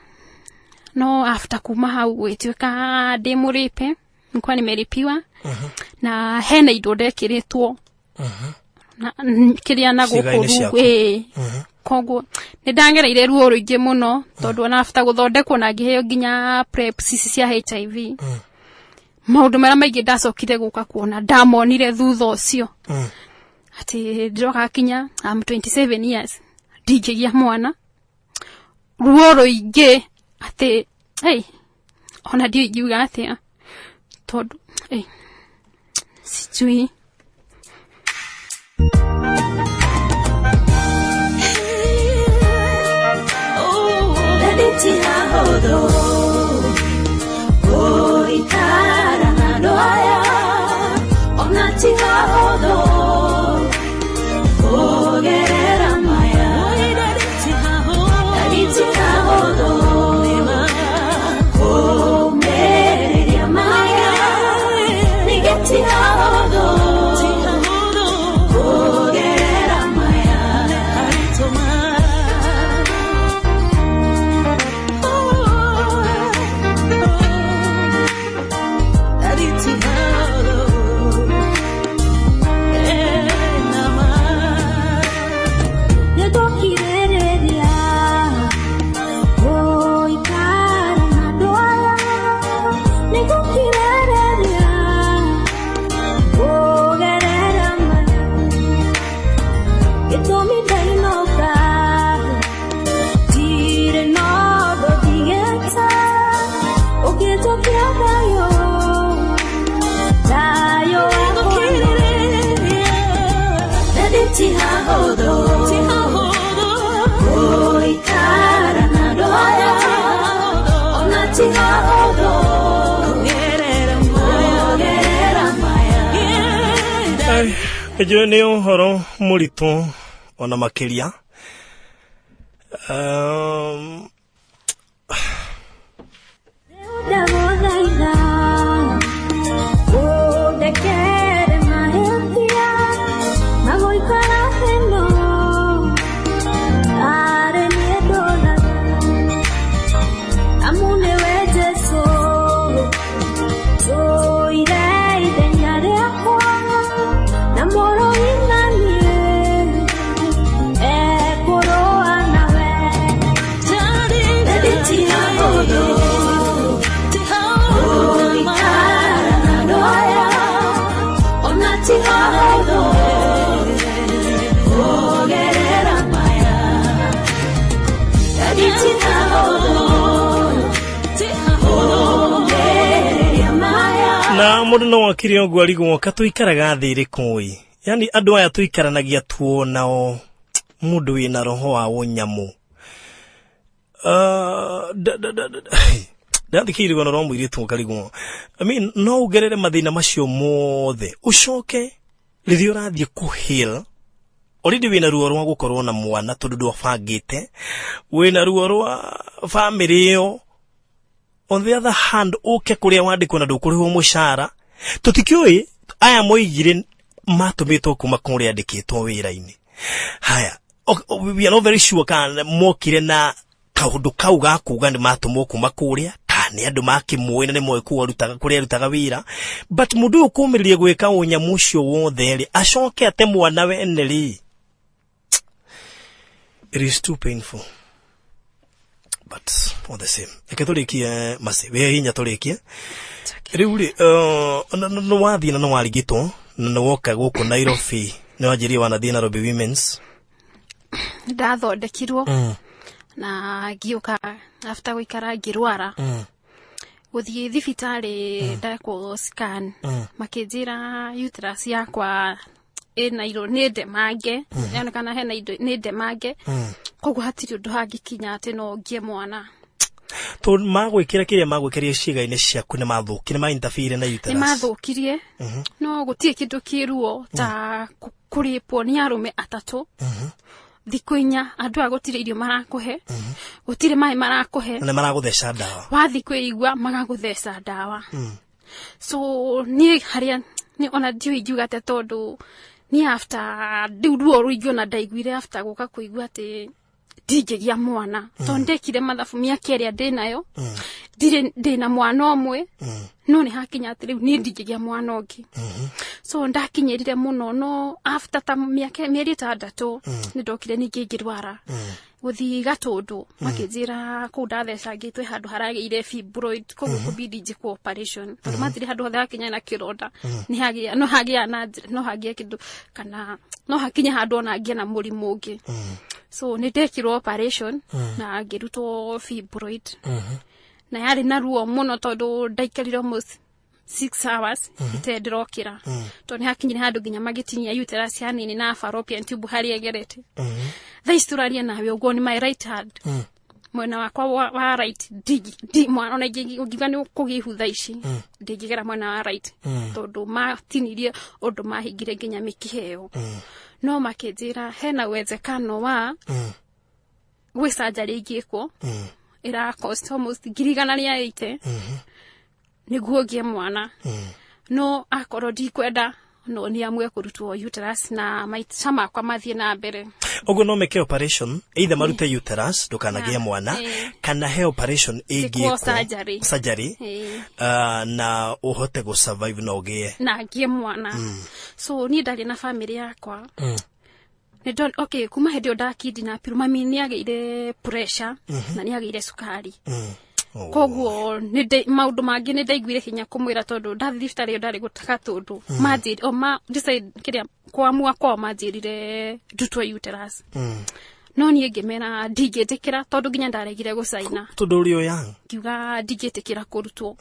S2: no after kuma hau gwĩtuĩka ndĩ mũrĩpe, nilikuwa nimelipiwa, na hena indo ndekĩrĩtwo na kĩrĩa na gũkũ
S3: Ciĩga-inĩ ciaku.
S2: Ĩĩ. Koguo nĩ ndagereire ruo rũingĩ mũno, tondũ ona after gũthondekwo na ngĩheo nginya PrEP ici cia HIV, maũndũ marĩa maingĩ ndacokire gũka kuona ndamonire thutha ũcio, atĩ ndĩroka kinya I'm 27 years ndingĩgĩa mwana. Ruo rũingĩ atĩ hey, ona ndiũĩ ingiuga atĩa, tondũ hey, sijui.
S3: Njũĩ nĩ ũhoro mũritũ ona makĩria.
S1: Ti hahũthũ gũikara na andũ aya, ona ti hahũthũ kũgerera maya. Daddy, ti hahũthũ kũgeria maya.
S3: Na mũndũ no akire ũguo arigwo ka tũikaraga thĩ ĩrĩkũ ĩ, yani andũ aya tũikaranagia tuonao mũndũ wĩna roho wa ũnyamũ. Ndathikĩrĩria rũgano rwa mũirĩtu ũkarigwo, I mean, no ũgerere mathĩna macio mothe, ũcoke rĩrĩa ũrathiĩ kũheal already wĩna ruo rwa gũkorwo na mwana tondũ ndwabangĩte, wĩna ruo rwa bamĩrĩ ĩyo. On the other hand, ũke kũrĩa wandĩkwo na ndũkũrĩhwo mũcara. Tũtikĩũĩ aya moigire matũmĩtwo kuma kũrĩa andĩkĩtwo wĩra-inĩ. Haya, we are not very sure kana mokire na kaũndũ kau ga kuga nĩ matũmwo kuma kũrĩa, kana nĩ andũ makĩmũĩ na nĩ moĩ kũu arutaga, kũrĩa arutaga wĩra. But mũndũ ũyũ kũmĩrĩria gwĩka ũnyamũ ũcio wothe rĩ, acoke ate mwana wene rĩ, it is too painful. But all the same, reke tũrĩkie maci wĩ hinya tũrĩkie rĩu rĩ, nĩ wathiĩ na nĩ warigitwo na nĩ woka gũkũ Nairobi, nĩ wanjĩrire wanathiĩ Nairobi Women's.
S2: Ndathondekirwo na ngiũka after gũikara ngĩrwara, gũthiĩ thibitarĩ ndekwo scan, makĩnjĩra uterus yakwa ĩna iro nĩ ndemange, yonekana hena indo nĩ ndemange, koguo hatirĩ ũndũ hangĩkinya atĩ no ngie mwana.
S3: Tondũ magwĩkĩra kĩrĩa magwĩkĩria ciĩga-inĩ ciaku nĩ mathũki, nĩ ma interfere na
S2: nĩ
S3: uterus.
S2: Mathũkirie, no gũtirĩ kĩndũ kĩruo ta kũrĩpwo nĩ arũme 3 thikũ 4. Andũ aya gũtirĩ irio marakũhe, gũtirĩ maĩ marakũhe.
S3: Na nĩ maragũtheca ndawa.
S2: Wathiĩ kwĩigua magagũtheca ndawa. So niĩ harĩa nĩ ona ndiũĩ ingiuga atĩa, tondũ niĩ after rĩu ruo rũingĩ ona ndaiguire after gũka kũigua atĩ ndingĩgĩa mwana, tondũ ndekire mathabu mĩaka ĩrĩa ndĩnayo ndirĩ ndĩna mwana ũmwe, no nĩ hakinya atĩ rĩu niĩ ndingĩgĩa mwana ũngĩ. So ndakinyĩrire mũno, no after ta mĩaka mĩeri 6 nĩ ndokire ningĩ ngĩrwara, gũthiĩ Gatũndũ makĩnjĩra kũu ndathecangĩtwo handũ haragĩire fibroid, koguo kũbidi njĩkwo operation, tondũ matirĩ handũ hothe hakinya na kĩronda nĩ hagĩa no hagĩa na no hagĩe kĩndũ kana no hakinye handũ ona ngĩe na mũrimũ ũngĩ. So nĩ ndekirwo operation na ngĩrutwo fibroid, na yarĩ na ruo mũno tondũ ndaikarire almost 6 hours ite ndĩrokĩra, tondũ nĩ hakinyire handũ nginya magĩtinia uterus hanini na fallopian tube harĩa ĩgerete. Thaa ici tũraria nawe ũguo nĩ my right hand, mwena wakwa wa right mwana ona ũngiuga nĩ kũgĩa ihu thaa ici ndingĩgera mwena wa right, tondũ matinirie ũndũ mahingire nginya mĩkiha ĩyo. No makĩnjĩra hena uwezekano wa gwĩ surgery ingĩkwo ĩra cost almost 180,000 nĩguo ngĩe mwana, no akorwo ndikwenda no nĩ amwe kũrutwo uterus na maica makwa mathiĩ na mbere.
S3: Ũguo no meke operation, either marute uterus ndũkanagĩe mwana, kana he operation ĩngĩkwo.
S2: Surgery.
S3: Surgery. Na ũhote gũ survive na ũgĩe
S2: na ngĩe mwana. So niĩ ndarĩ na bamĩrĩ yakwa. Okay, kuma hĩndĩ ĩyo ndakidnapirwo, mami nĩ agĩire pressure na nĩ agĩire cukari.
S3: Oh.
S2: Koguo maũndũ mangĩ nĩ ndaiguire hinya kũmwĩra, tondũ ndathiĩ thibitarĩ ĩyo ndarĩ Gatũndũ manjĩri o ma decide kĩrĩa kwamua kwao manjĩrire ndutwo uterus, no niĩ ngĩmera ndingĩtĩkĩra, tondũ nginya ndaregire gũcaina.
S3: Tondũ ũrĩ o young.
S2: Ngiuga ndingĩtĩkĩra kũrutwo,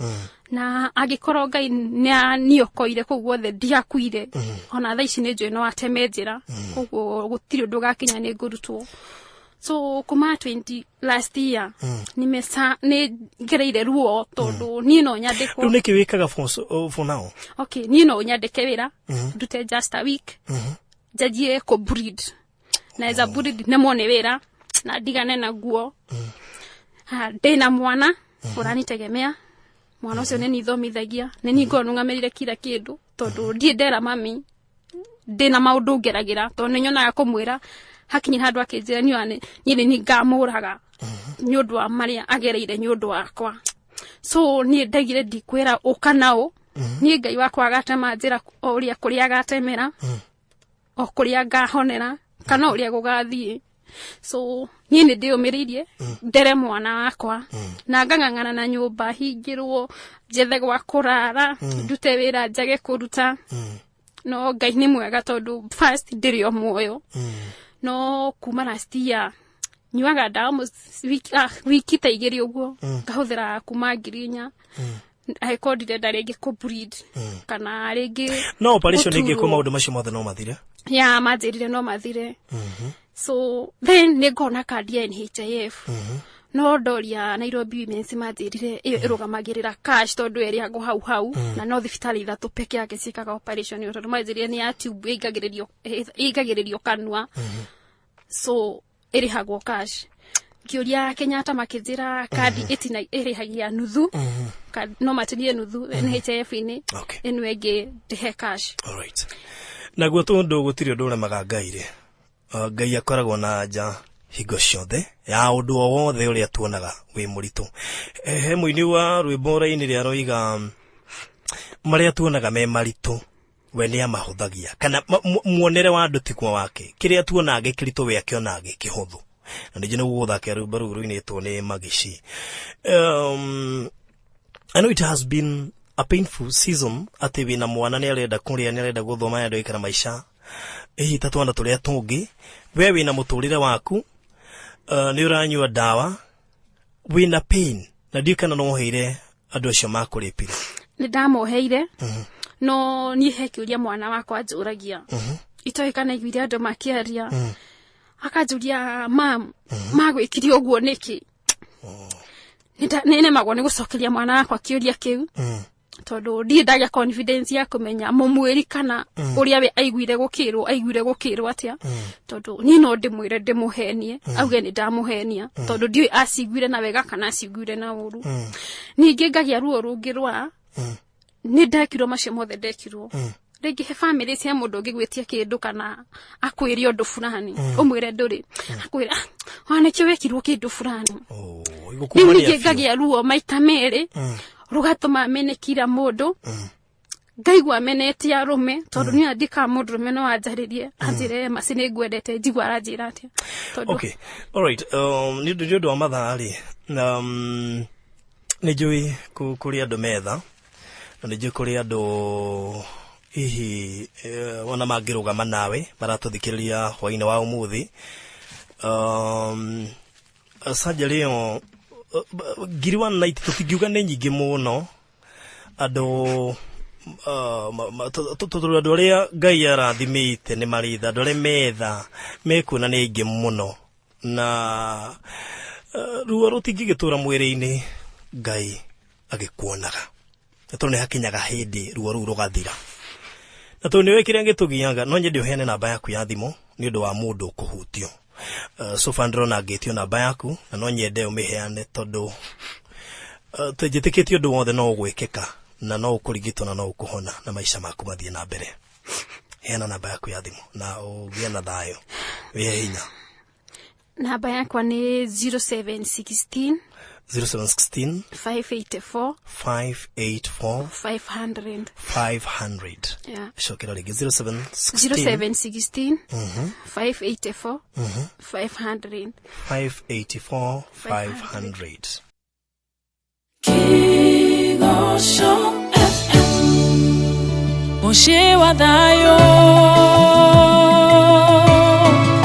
S2: na angĩkorwo Ngai nĩ niokoire kũu guothe ndiakuire, ona thaa ici nĩ njũĩ no ateme njĩra, koguo gũtirĩ ũndũ ũgakinya nĩ ngũrutwo. So kuma 20 last year nimesa nĩ ngereire ruo, tondũ niĩ no nyandĩkwo.
S3: Rĩu nĩkĩ wĩkaga for now?
S2: Okay, niĩ no nyandĩke wĩra ndute just a week, njanjie kũ breed, naweza breed nemwo nĩ wĩra na ndigane naguo. Ha, ndĩna mwana ũranitegemea, mwana ũcio nĩ nithomithagia, nĩ niĩ ngorwo nũgamĩrĩire kila kĩndũ, tondũ ndiĩ ndera mami ndĩna maũndũ ngeragĩra, tondũ nĩ nyonaga kũmwĩra hakinyire handũ akĩnjĩra niĩ nĩ niĩ ngamũraga nĩ ũndũ wa marĩa agereire nĩ ũndũ wakwa. So niĩ ndaigire ndikwĩra ũka naũ, niĩ Ngai wakwa agatema njĩra o ũrĩa kũrĩa agatemera, o kũrĩa ngahonera kana ũrĩa gũgathiĩ. So niĩ nĩ ndĩyũmĩrĩirie ndere mwana wakwa na ngang'ang'ana na nyũmba, hingĩrwo, njethe gwa kũrara, ndute wĩra, njage kũruta. No Ngai nĩ mwega, tondũ first ndĩrĩ o muoyo. No kuma last year nyuaga ndawa almost wiki ta 2 ũguo, ngahũthĩra kuma 4,000, angĩkorwo ndirenda rĩngĩ kũ bleed kana rĩngĩ
S3: No operation
S2: gũturwo.
S3: ĩngĩkwo, maũndũ macio mothe no mathire?
S2: Ya, manjĩrire no mathire. So then nĩ ngona kandi ya NHIF, no ndoria Nairobi Women's, manjĩrire ĩyo ĩrũgamagĩrĩra cash, tondũ ĩrĩhagwo hau hau, na no thibitarĩ ithatũ peke yake ciĩkaga operation ĩyo, tondũ manjĩrire nĩ ya tube ĩingagĩrĩrio kanua, so ĩrĩhagwo cash. Ngĩũria Kenyatta, makĩnjĩra kandi ĩtina ĩrĩhagia nuthu. No matinie nuthu NHIF-inĩ, ĩno ĩngĩ ndĩhe cash.
S3: Alright. Naguo tondũ gũtirĩ ũndũ ũremaga Ngai rĩ, Ngai akoragwo na nja hingo ciothe ya ũndũ o wothe ũrĩa tuonaga wĩ mũritũ. He mũini wa rwĩmbo raini rĩa roiga, marĩa tuonaga me maritũ we nĩ amahũthagia, kana muonere wa andũ tiguo wake. Kĩrĩa tuonaga gĩ kĩritũ, we akĩonaga gĩ kĩhũthũ. Na ningĩ nĩguo gũthakĩra rwĩmbo rũu rũinĩtwo nĩ Magici. I know it has been a painful season, atĩ wĩna mwana, nĩ arenda kũrĩa, nĩ arenda gũthoma, nĩ arenda gũikara maica hihi ta twana tũrĩa tũngĩ. We wĩna mũtũrĩre waku, nĩ ũranyua ndawa, wĩna pain, na ndiũĩ kana no ũheire andũ acio makũrĩpire.
S2: Nĩ ndamoheire, no niĩ he kĩũria mwana wakwa anjũragia, itoĩ kana aiguire andũ makĩaria. Akanjũria, "Mam, magwĩkire ũguo nĩkĩ?" Nĩ nemagwo nĩ gũcokeria mwana wakwa kĩũria kĩu, tondũ ndirĩ ndagĩa confidence ya kũmenya mũmwĩri kana ũrĩa we aiguire gũkĩrwo, aiguire gũkĩrwo atĩa, tondũ niĩ no ndĩmwĩre ndĩmũhenie, auge nĩ ndamũhenia, tondũ ndiũĩ aciguire na wega kana aciguire na ũru. Ningĩ ngagĩa ruo rũngĩ rwa nĩ ndekirwo macio mothe ndekirwo. Rĩngĩ he famĩlĩ cia mũndũ ũngĩgwĩtia kĩndũ kana akwĩre ũndũ fulani, ũmwĩre ndũrĩ, akwĩre, "Ah, ona nĩkĩo wekirwo kĩndũ fulani."
S3: Oh,
S2: Rĩu
S3: igũkumania
S2: ningĩ
S3: biũ.
S2: ngagĩa ruo maita merĩ, rũgatũma mene kira mũndũ, ngaigua menete arũme, tondũ niĩ andĩkaga mũndũ rũme no anjarĩrie, anjĩre, "Maci, nĩ ngwendete," njigua aranjĩra atĩa, tondũ
S3: Okay, alright. Nĩ ũndũ wa mathaa rĩ, nĩ njũĩ kũrĩ andũ metha, na nĩ njũĩ kũrĩ andũ hihi ona mangĩrũgama nawe maratũthikĩrĩria hwainĩ wa ũmũthĩ. Surgery ĩyo, 190,000, tũtingiuga nĩ nyingĩ mũno andũ, tondũ andũ arĩa Ngai arathimĩte nĩ marĩ tha, andũ arĩa metha mekuona nĩ aingĩ mũno, na ruo rũtingĩgĩtũra mwĩrĩ-inĩ Ngai agĩkuonaga, na tondũ nĩ hakinyaga hĩndĩ ruo rũu rũgathira, na tondũ nĩwe kĩrĩa gĩtũgiaga. No nyende ũheane namba yaku ya thimũ nĩ ũndũ wa mũndũ kũhutio. So far ndĩrona ngĩtio namba yaku, na no nyende ũmĩheane, tondũ njĩtĩkĩtie ũndũ wothe no ũgwĩkĩka, na no ũkũrigitwo, na no ũkũhona, na maica maku mathiĩ na mbere. Heana namba yaku ya thimũ na ũgĩe na thayũ, wĩhe hinya.
S2: Namba yakwa nĩ 0716
S3: 0716
S2: 584
S3: 584
S2: 500.
S3: 500.
S2: Yeah.
S3: Cokera rĩngĩ, 0716
S2: 0716 584 500.
S3: 584 500.
S1: Kigosho FM, mũciĩ wa thayũ.